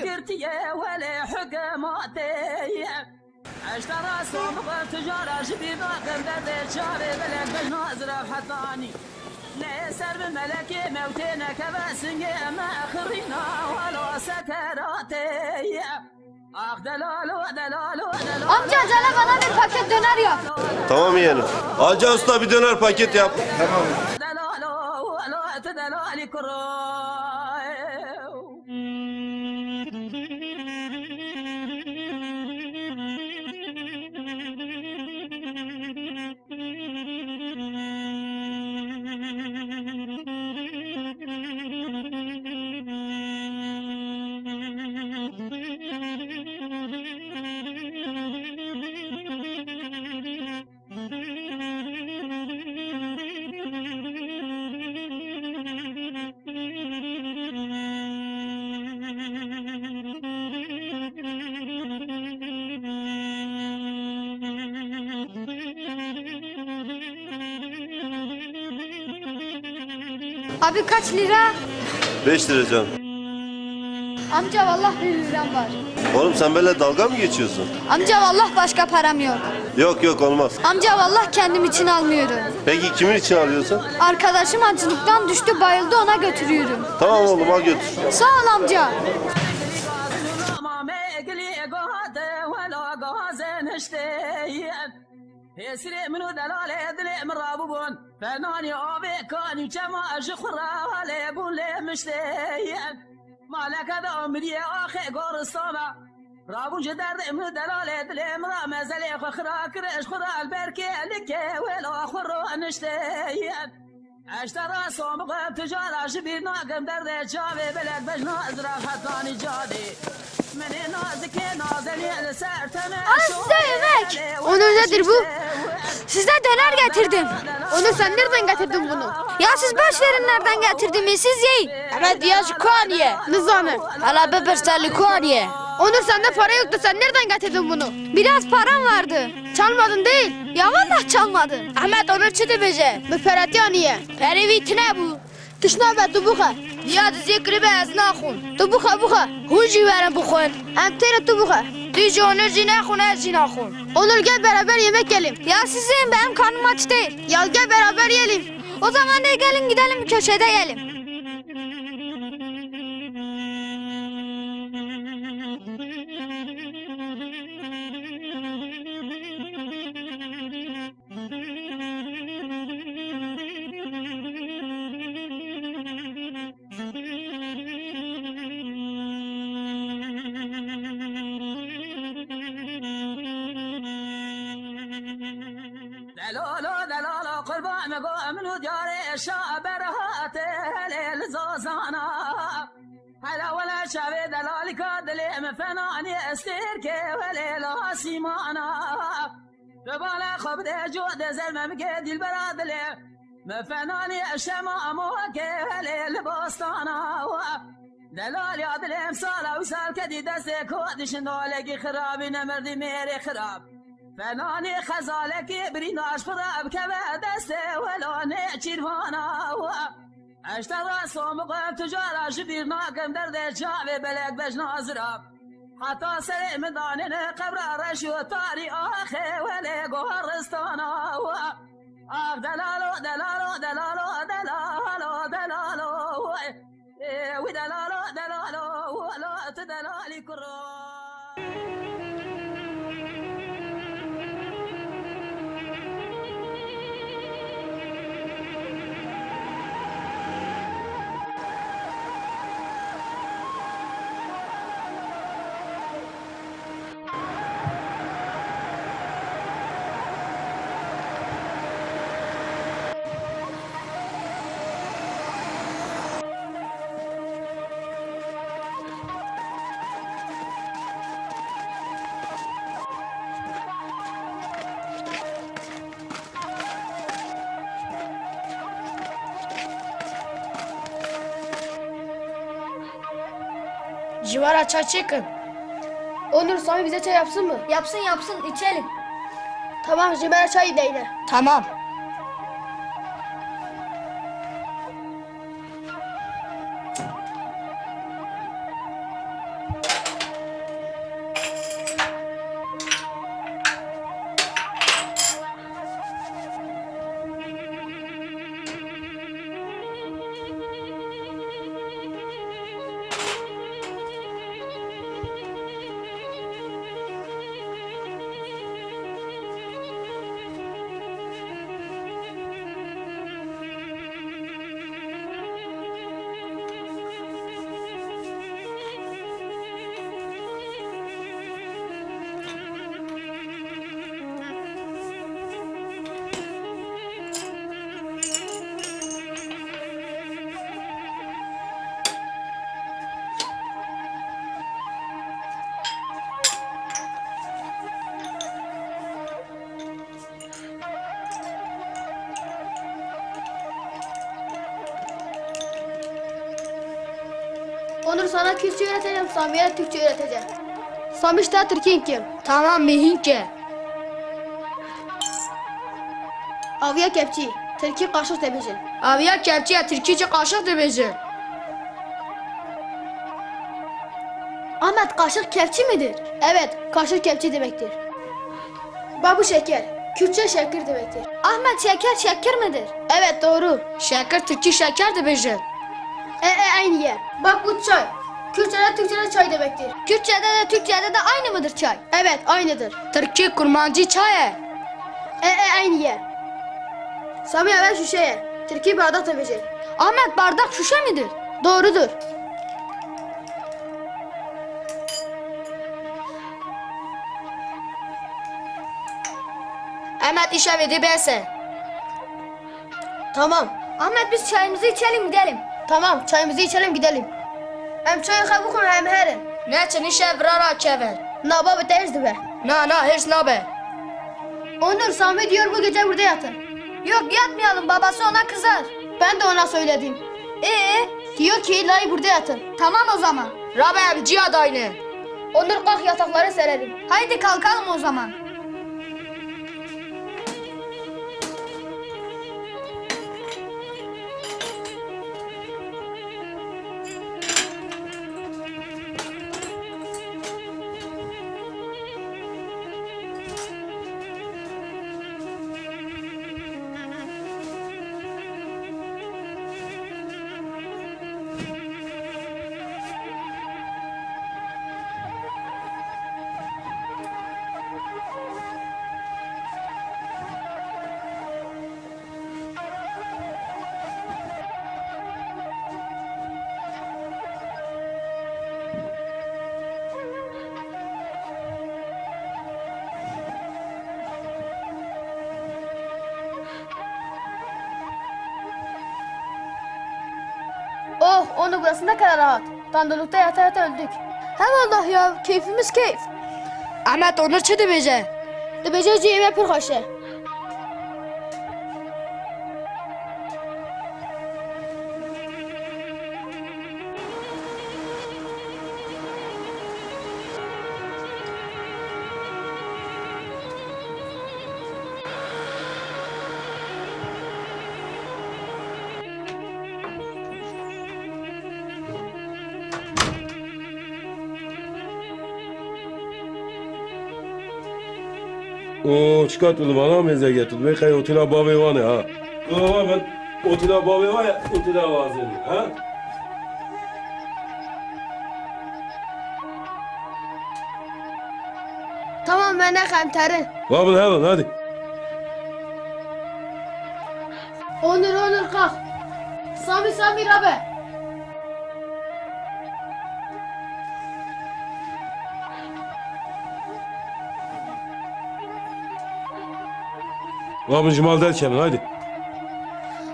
Amca, acele bana bir paket döner yap. Tamam yeğenim. Hacı Usta, bir döner paket yap. Tamam. Abi, kaç lira? Beş lira canım. Amca, vallahi bir liram var. Oğlum, sen benimle dalga mı geçiyorsun? Amca, vallahi başka param yok. Yok yok, olmaz. Amca, vallahi kendim için almıyorum. Peki kimin için alıyorsun? Arkadaşım acılıktan düştü, bayıldı, ona götürüyorum. Tamam oğlum, al götür. Sağ ol amca. Hêsirê min û delalê dilê min rabûbûn. Fernanî avê kanî çema ji xwe re halê bûn lê miştê. Maleke de miriyê axê goristana. Rabûn ji derdê min û delalê dilê min re mezelê xwe xira kir, ji xwe re li ber kêlikê wêla xwe roniştê. Eştera somiqe tijara ji bîr nakim derdê çavê belek bejna zira xetanî cadê. Menê nazikê nazenê li ser tenê. Al size yemek. Onur, nedir bu? Size döner getirdim. Onur, sen nereden getirdin bunu? Ya siz boş verin nereden getirdiğimi, siz yiyin. Ahmet, ya ji ku aniye? Nizanim. Hala bipirse li ku aniye? Onur, sende para yoktu, sen nereden getirdin bunu? Biraz param vardı. Çalmadın değil. Ya vallahi çalmadım. Ahmet, Onur çi dibêje? Bi peretiya niye? Perê wî tune bû. Tişt nabe, tu bixe. Ya dizê kirî be, ez naxwim. Tu bixe, bixe. Hûn jî werin bixwin. Em têne, tu bixe. Tu jî, Onur jî naxwin, ez jî naxwim. Onur, gel beraber yemek yiyelim. Ya siz yiyin be, em karnım aç değil. Ya gel beraber yiyelim. O zaman da gelin gidelim bir köşede yiyelim. Delalo, delalo, qurban me go min û diyarê şa berhate helê li zazana. Hela wele çavê delalika dilê min fenanî estêrkê welê li asîmana. Tu bala xwe bide cû de zer me bike dîlbera dilê. Me fenanî şema amokê welê li bostana we. Delal ya dilê em sala wî sal kedî destê ku dişin dalekî xirabî nemerdî mêrê xirab. Fenanî xezalekî birîna ji xwe re bikeve destê welanê çîrvana we. Eştera somiqe tijara ji bîr nakim derdê çavê belek bejna zira. Heta serê min danêne qebra reş û tarî axê welê goristana we. Ax delalo, delalo, delalo, delalo, delalo we. Ê, wî delalo, delalo, wala tu delalî kuro. Ji me re çay çêkin. Onur, Sami bize çay yapsın mı? Yapsın, yapsın, içelim. Tamam, ji me re çay deyne. Tamam. Onur, sana Kürtçe öğreteceğim, Sami'ye Türkçe öğreteceğim. Sami, işte Türkiye'nin kim? Tamam, mihinke. Aviya kepçi, Türkçe kaşık dibêjin. Aviya kepçi ya Türkçe kaşık dibêjin. Ahmet, kaşık kepçi midir? Evet, kaşık kepçi demektir. Babu şeker, Kürtçe şekir demektir. Ahmet, şeker şekir midir? Evet, doğru. Şekir Türkçe şeker dibêjin. E, e, aynı ye. Bak, bu çay. Kürtçe'de, Türkçe'de çay demektir. Kürtçe'de de, Türkçe'de de aynı mıdır çay? Evet, aynıdır. Türkçe kurmancî çay e. E, e, aynı ye. Sami, eve şuşe ye. Türkçe bardak dibêjin. Ahmet, bardak şuşe midir? Doğrudur. Ahmet, îşevê dê bes e. Tamam. Ahmet, biz çayımızı içelim, gidelim. Tamam, çayımızı içelim, gidelim. Em çayê xwe bixwin, em herin. Neçin, îşev vira rakevin. Na, baba, te hêrs dibe. Na, na, hêrs nabe. Onur, Sami diyor bu gece burada yatın. Yok, yatmayalım, babası ona kızar. Ben de ona söyledim. Ee? Diyor ki illa burada yatın. Tamam o zaman. Rabe, em ciya dayne. Onur, kalk, yatakları serelim. Haydi kalkalım o zaman. Oh, onu burası ne kadar rahat. Dandolukta yata yata öldük. He wallah ya, keyfimiz keyf. Ahmet, Onur çi dibêje? Dibêje cihê me pir xweş e. O çiqas tu li vana mêze ye, tu dibê qey otîla bavê wan e ha. Tu ava bin otîla bavê wan ya, otîla wazê ha? Tamam, me nexemterin. Va bin herin, hadi. Onur, Onur, kalk. Sami, Sami, rabe. Va bin ji mal derkevin, haydi.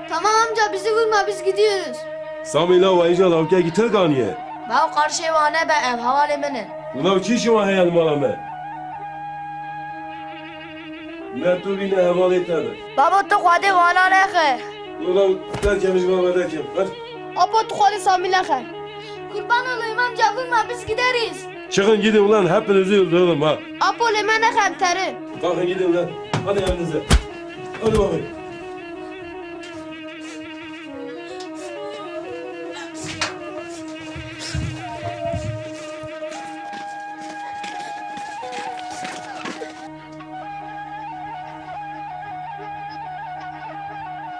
Tamam amca, bizi vurma, biz gidiyoruz. Samî, la we îcar lawikekî tirk aniye. Baw, qarşê wan nebe, ev hevalê min in. Û law çi îşê wan heye li mala me? Me tu bîne hevalê te be. Babo, tu xwedê wana nexe. Û law derkevin ji mala me, derkevin. Hadi. Apo, tu xwedê Samî nexe. Kurban olayım amca, vurma, biz gideriz. Çıkın gidin ulan, hepinizi öldürürüm ha. Apo, lê me nexemterin. Kalkın gidin ulan. Hadi evinize. Hadi bakayım.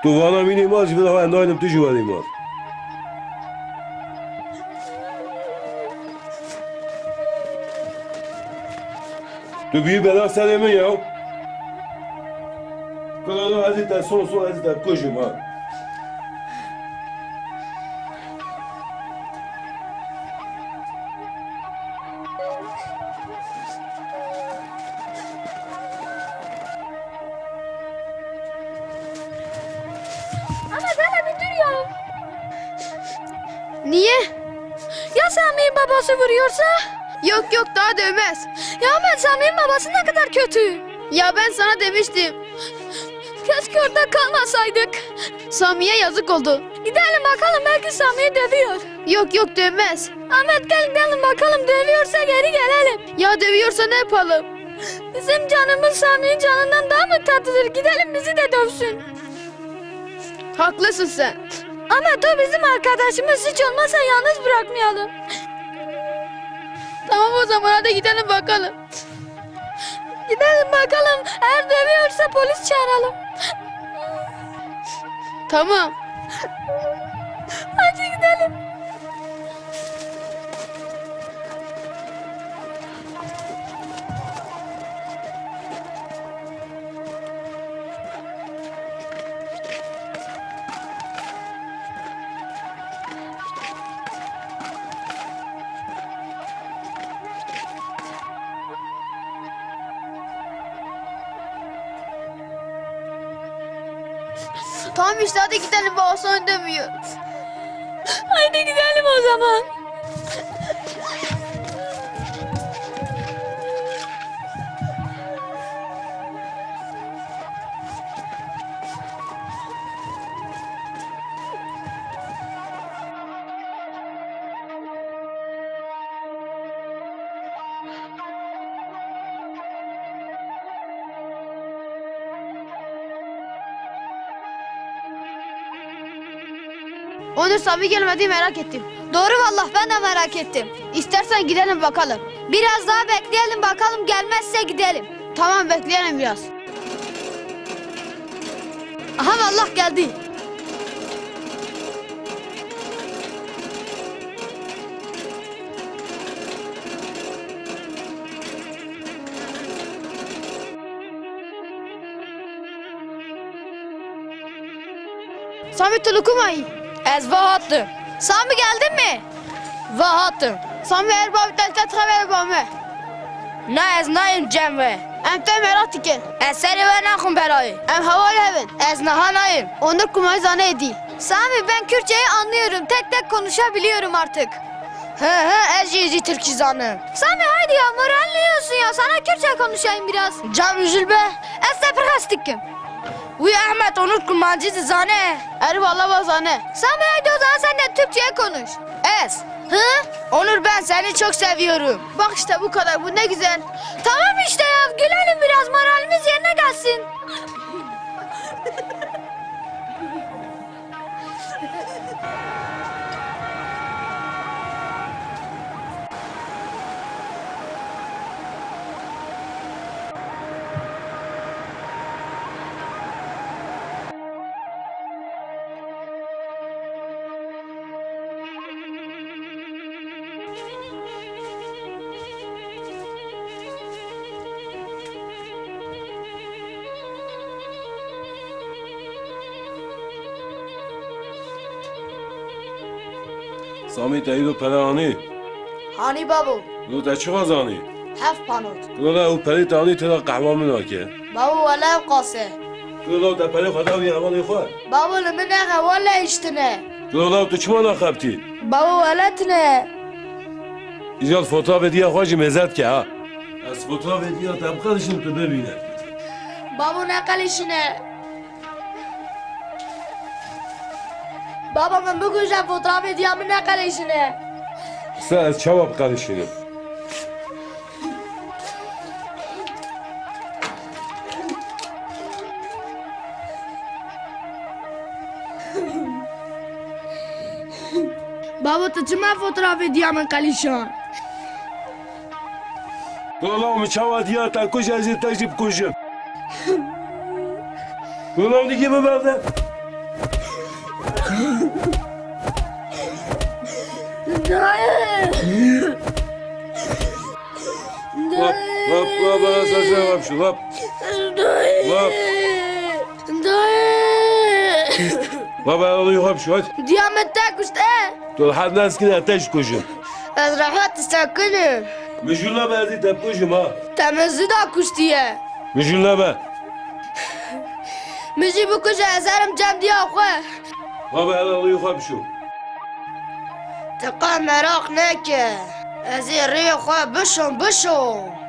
Tu vana mînî maz, ji vê endaynim tu jî werî maz. Tu bî bela serê min ya. Kala no ezî te son son ezî te kujim ha. Ana, hele bir dur ya. Niye? Ya Sami'nin babası vuruyorsa? Yok yok, daha dövmez. Ya Ahmet, Sami'nin babası ne kadar kötü. Ya ben sana demiştim. Keşke orada kalmasaydık. Sami'ye yazık oldu. Gidelim bakalım, belki Sami'yi dövüyor. Yok yok, dövmez. Ahmet, gel gidelim bakalım, dövüyorsa geri gelelim. Ya dövüyorsa ne yapalım? Bizim canımız Sami'nin canından daha mı tatlıdır? Gidelim, bizi de dövsün. Haklısın sen. Ahmet, o bizim arkadaşımız, hiç olmazsa yalnız bırakmayalım. Tamam o zaman, hadi gidelim bakalım. Gidelim bakalım. Eğer dövüyorsa polis çağıralım. Tamam. Hadi gidelim. Tamam işte, hadi gidelim, babası onu dövüyor. Haydi gidelim o zaman. Onur, Sami gelmedi, merak ettim. Doğru vallahi, ben de merak ettim. İstersen gidelim bakalım. Biraz daha bekleyelim bakalım, gelmezse gidelim. Tamam, bekleyelim biraz. Aha, vallahi geldi. Sami, tu li ku mayî? Ez va hatim. Sami, geldin mi? Va hatim. Sami, erbabî te li te dixebere ba me. Na, ez nayêm cem we. Em te meraq dikin. Ez serê we naxim berayê. Em hevalê hev in. Ez niha nayêm. Onur ku mayî zane êdî. Sami, ben Kürtçeyi anlıyorum. Tek tek konuşabiliyorum artık. He he, ez jî êdî tirkî zanim. Sami, haydi ya, moralini yiyorsun ya. Sana Kürtçe konuşayım biraz. Cem jil be. Ez te pir hez dikim. Wî Ehmed, Onur kurmancî dizane. Erê wala va zane. Sami, haydi o zaman sen de Türkçe'ye konuş. Ez. Hı? Onur, ben seni çok seviyorum. Bak işte, bu kadar, bu ne güzel. Tamam işte ya, gülelim biraz, moralimiz yerine gelsin. Samî, te îro pere anî? Hanî babo. Lo te çiqas anî? Heft panot. Lo la ew perê te anî tê de qehwa min ake. Babo, wele ew qas e. Lo la te perê xwe da wî hevalê xwe? Babo, li min nexe, wele hiştine. Lo la tu çima naxebitî? Babo, wele tune. Îcar fotoğrafê diya xwe jî mêze dike ha. Ez fotoğrafê diya te biqelişim, tu bibîne. Babo, neqelişine. Baba, min bikuje, fotoğrafê diya min neqelişine. Sa ez çawa biqelişînim? Babo, tu çima fotoğrafê diya min qelîşan? Wela min çawa diya te kuje, ez ê te jî bikujim. Wela min dikî biberde. Dayê! Lap, lap, lap, lap, lap, lap, lap. Dayê! Lap. Dayê! Lap, lap, lap, lap, lap. Diya min te kuşt e. Tu rehet naskine, te jî kujim. Ez rehet disekinim. Min jû nebe, ez ê te bikujim ha. Te min zû da kuştiye. Min jû nebe. Min jî bikuje, ez herim cem diya xwe. Baba, ez rêyê xwe bişo. Ti qe meraq neke. Ez ê rêyê xwe bişom, bişom.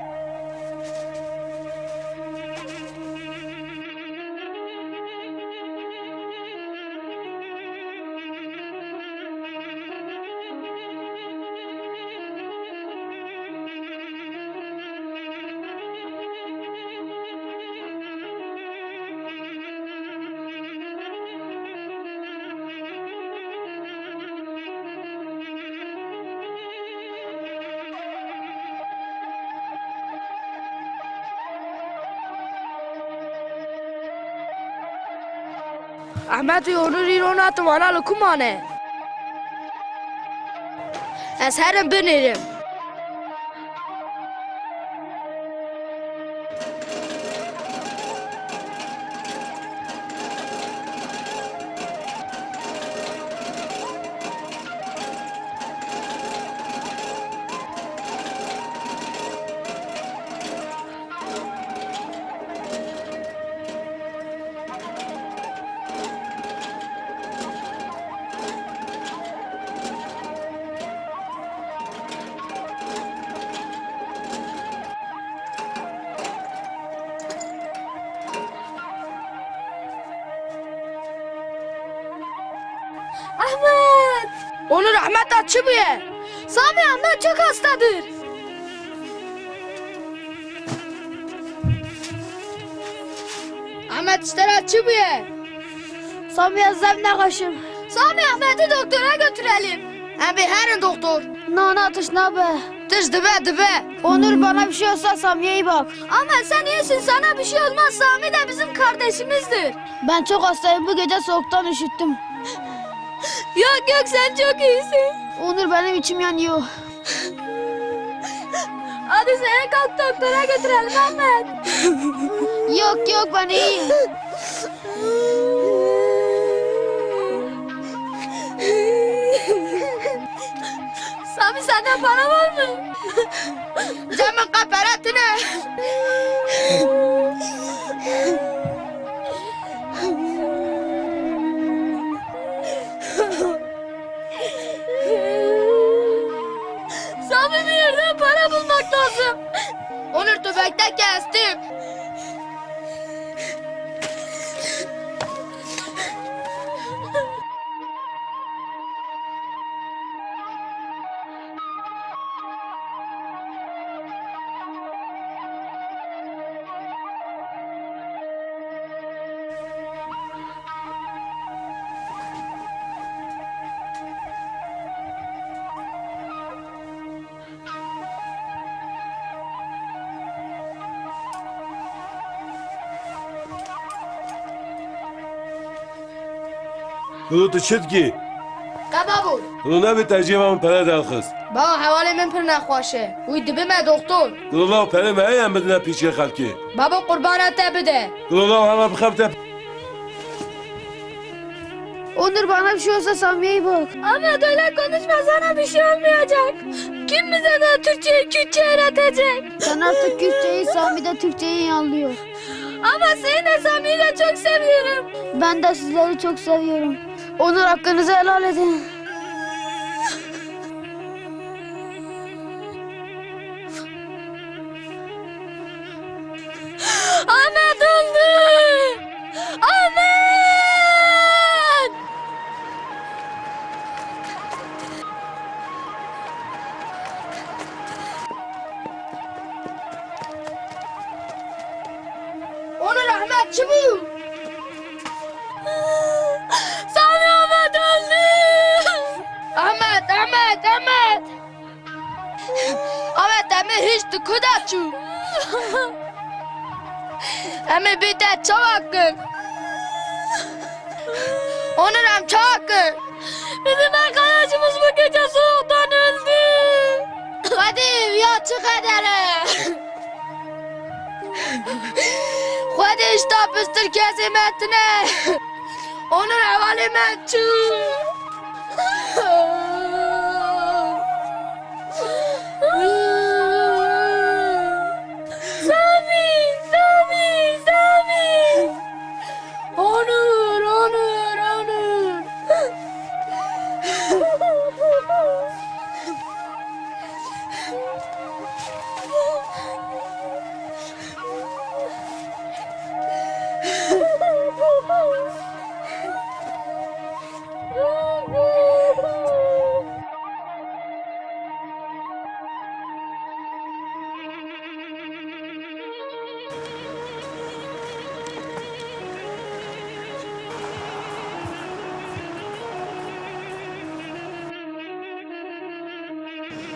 Ehmed û Onur îro nehatin, wana li ku mane? Ez herim binêrim. Ehmed! Onur, Ehmed da çi bûye? Samî, Ehmed çok hastadır. Ehmed, ji te re çi bûye? Samî, ez zef nexweş im. Samî, Ehmed'i doktora götürelim. Em ê herin doktor. Na, na, tişt nabe. Tişt dibe, dibe. Onur, bana bir şey olsa Sami'ye iyi bak. Ahmet, sen iyisin, sana bir şey olmaz. Sami de bizim kardeşimizdir. Ben çok hastayım. Bu gece soğuktan üşüttüm. Yok, yok, sen çok iyisin. Onur, benim içim yanıyor. Hadi seni kalk doktora götürelim Ahmet. Yok, yok, ben iyiyim. Sami, sende para var mı? Cem min qe pere tune. Sami, bir yerden para bulmak lazım. Onur, tu bekle ki estim. Kulo, tu çi dikî? Qe babo. Kulo, nebê te cêva min pere derxist. Baba, hewalê min pir nexweş e. Wî dibime doktor. Kulo, law pere me heye em bidine pîçê xelkê. Babo, qurbana te bide. Kulo, law hema bixebite. Onur, bana bir şey olsa Sami'ye iyi bak. Ahmet, öyle konuşma, sana bir şey olmayacak. Kim bize de Türkçeyi, Kürtçe öğretecek? Sen artık Kürtçeyi, Sami de Türkçeyi iyi anlıyor. Ama seni de Sami'yi de çok seviyorum. Ben de sizleri çok seviyorum. Onur, hakkınızı helal edin. Ahmet öldü! Ahmet! Ahmet, çi bû? Samî, Ahmet öldü. Ahmet, Ahmet, Ahmet. Ahmet, em ê hişt di ku de çû? Em ê bê te çawa kin? Onur, em çawa kin? Bizim arkadaşımız bu gece soğuktan öldü. Xwedê, ya çi qeder e? Xwedê, ji te pistir kesê me tune. Onur, hevalê me çû. Samî, Samî, Samî. Onur, Onur, Onur.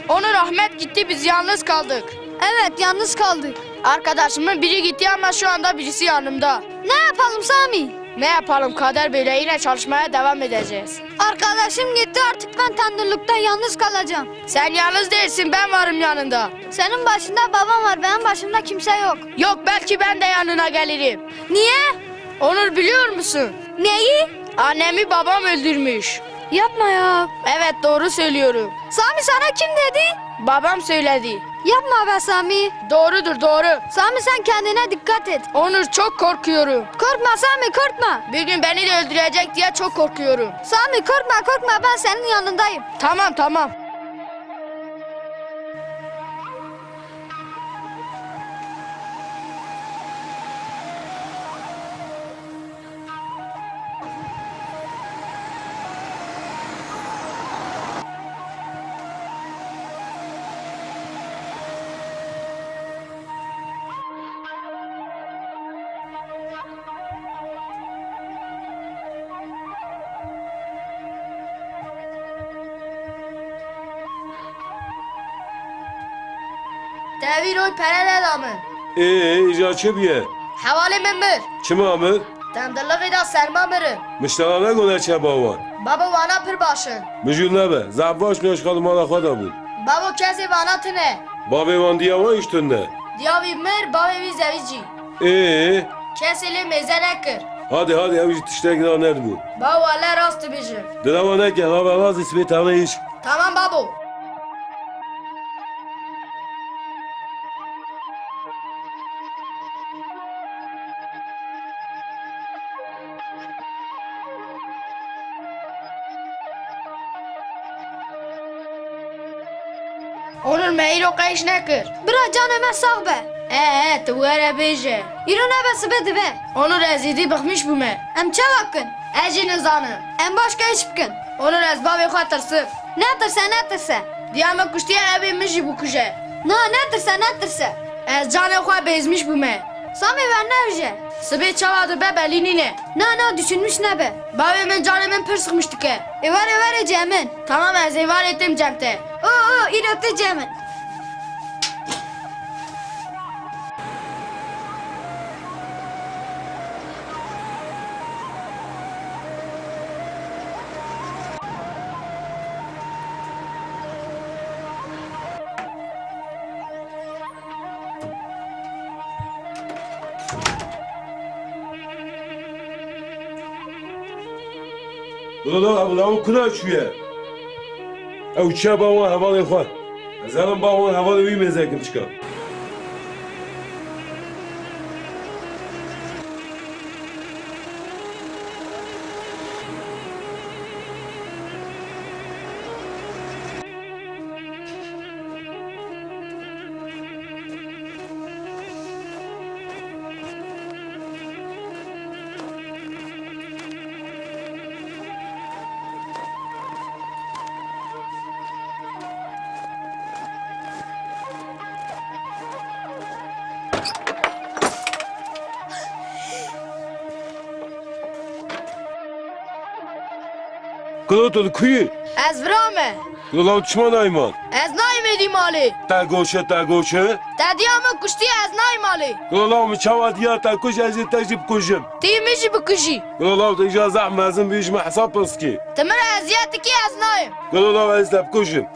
Onur, Ahmet gitti, biz yalnız kaldık. Evet, yalnız kaldık. Arkadaşımın biri gitti ama şu anda birisi yanımda. Ne yapalım Sami? Ne yapalım, kader böyle, yine çalışmaya devam edeceğiz. Arkadaşım gitti, artık ben tandırlıkta yalnız kalacağım. Sen yalnız değilsin, ben varım yanında. Senin başında babam var, benim başımda kimse yok. Yok, belki ben de yanına gelirim. Niye? Onur, biliyor musun? Neyi? Annemi babam öldürmüş. Yapma ya. Evet, doğru söylüyorum. Sami, sana kim dedi? Babam söyledi. Yapma be Sami. Doğrudur, doğru. Sami, sen kendine dikkat et. Onur, çok korkuyorum. Korkma Sami, korkma. Bir gün beni de öldürecek diye çok korkuyorum. Sami, korkma, korkma, ben senin yanındayım. Tamam, tamam. Te vî roy pere neda min. Ê, îja çi bûye? Hevalê min mir. Çima mir? Tendilixê da serma mirin. Miştana negone çe bawan. Babo, wana pir baş in. Mijûl nebe, zaf baş nêşxal mala xwe de bûn. Babo, kesê vana tune. Bavê wan diya wan jî tune. Diya vî mir, bavê vî zewicî. Ê? Kesê lê mêze nekir. Hadi, hadi, ew jî tiştek da nedibû. Babo, wele rast dibêjim. Dila wan neke, lava rast dî sibê tane îş. Tamam babo. Onur, me îro qeş nekir. Bira, canê me sax be. E, e, tu were bêje. Îro nebe, sibe dibe. Onur, ez êdî bixmîş bûme. Em çawa kin? Ez jî nizanim. Em baş keş bikin. Onur, ez bavê xwe tirsim. Netirse, netirse. Diya min kuştiye, ew ê min jî bikuje. Na, netirse, netirse. Ez canê xwe bêzmîş bûme. Samî, wernevije. Sibê çawa dibe belî nîne. Na, na, düşünmüş nebe. Bavê min canê min pir sixmîş dike. Ê were, were cem min. Tamam, ez êvarê tim cem te. O, o, îro tu cem min. Bila la, ew lawik kuna çûye? Ew çiya ba wan hevalê xwe. Ez herim ba wan hevalê wî mêze kim çika. Kulo, tu li ku yî? Ez vira me. Kulo, law çima nayî mal? Ez nayîm êdî malê. Te goşe, te goşe. Te diya min kuştiye, ez nayîm malê. Kulo, law min çawa diya te kuj, ez ê te jî bikujim. Tî min jî bikujî. Kulo, law te îja zehf mezin bî, ji min hesab pirs kî. Ti min re eziyet dikî, ez nayêm. Kulo, law ez te bikujim.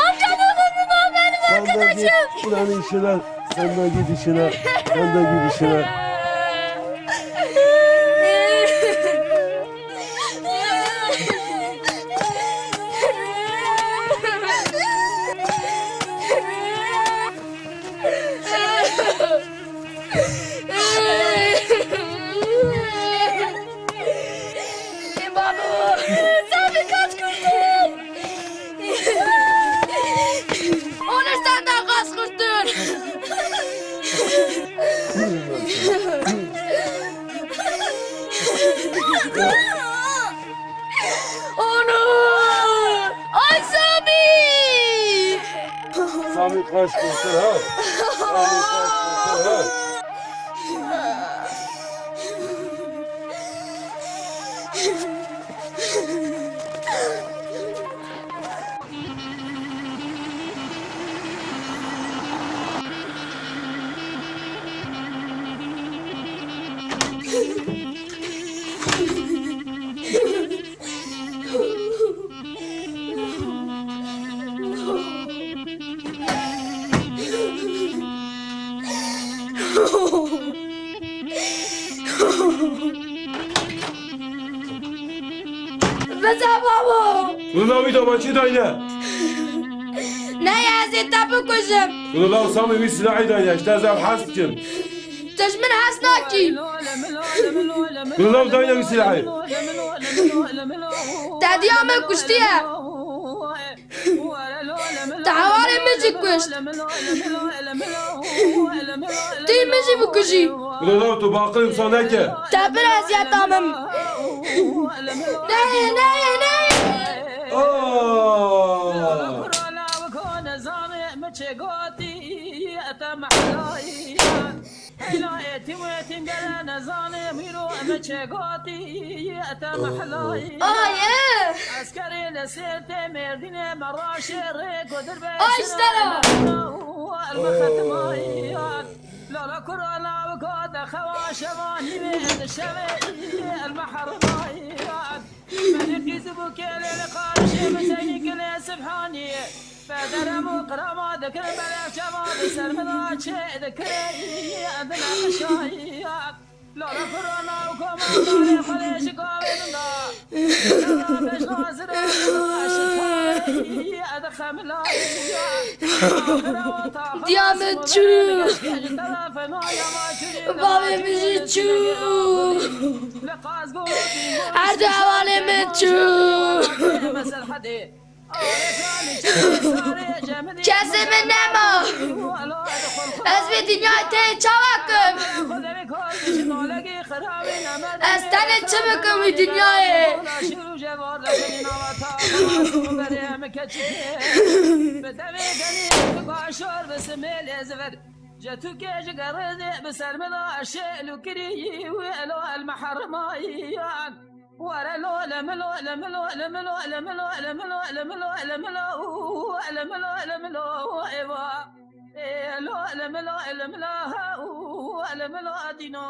Amca, ne oldu? Benim arkadaşım. Ulan işine, sen de git işine, sen de git işine. Babo, sen de kaç kurtul. Onu sen de kaç kurtul. Onu! Ay Sami! Sami kaç kurtul ha? Sami kaç kurtul ha? Bize babo! Wilo wî daba çi dayne? Ne, ez ê te bikujim. Wilo law Samî wî silahî dayne, ji te zaf hez dikim. Tu ji min hez nakî. Wilo law dayne wî silahî. Te diya min kuştiye. Te hevalê min jî kuşt. Tu yê min jî bikujî. Wilo law tu baqirê wisa neke. Te pir eziyeta min. Neyê, neyê, neyê. Aa! Heyla êtîm êtîm gele nezanê mîro me çê gotî te mehlayî. Aye. Eskerê li sêrtê Mêrdînê me raşê rê godir be. Ay, işte la. El me xetmayî. Lala kurana wika de xewa şevanî ve de şevê el me hermayî. Meni qîz bû kêlê li qarişê min seynî kilê Sibhanî. Pederem û qirama dikir belê çava li ser min a çê dikir. Edine qişayî. Lala kurana û komandanê xwe lê ji gavê min da. Lala bejna zira şitayî. Edi xemilayî. Diya min çû. Bavê min jî çû. Her du hevalê min çû. Kesê min nema. Ez vê dinyayê tê çawa kim? Ez tenê çi bikim wî dinyayê? Bi devê genî, bi başor, bi simêlê zivir. Ji Tirkiyê ji gerêdê bi ser min a şêl û kirî wî elo el mehermayî. Were lo le milo le milo le milo le milo le milo le milo le milo le milo le milo le milo eva. Ê lo le milo le milo ha u le milo dîno.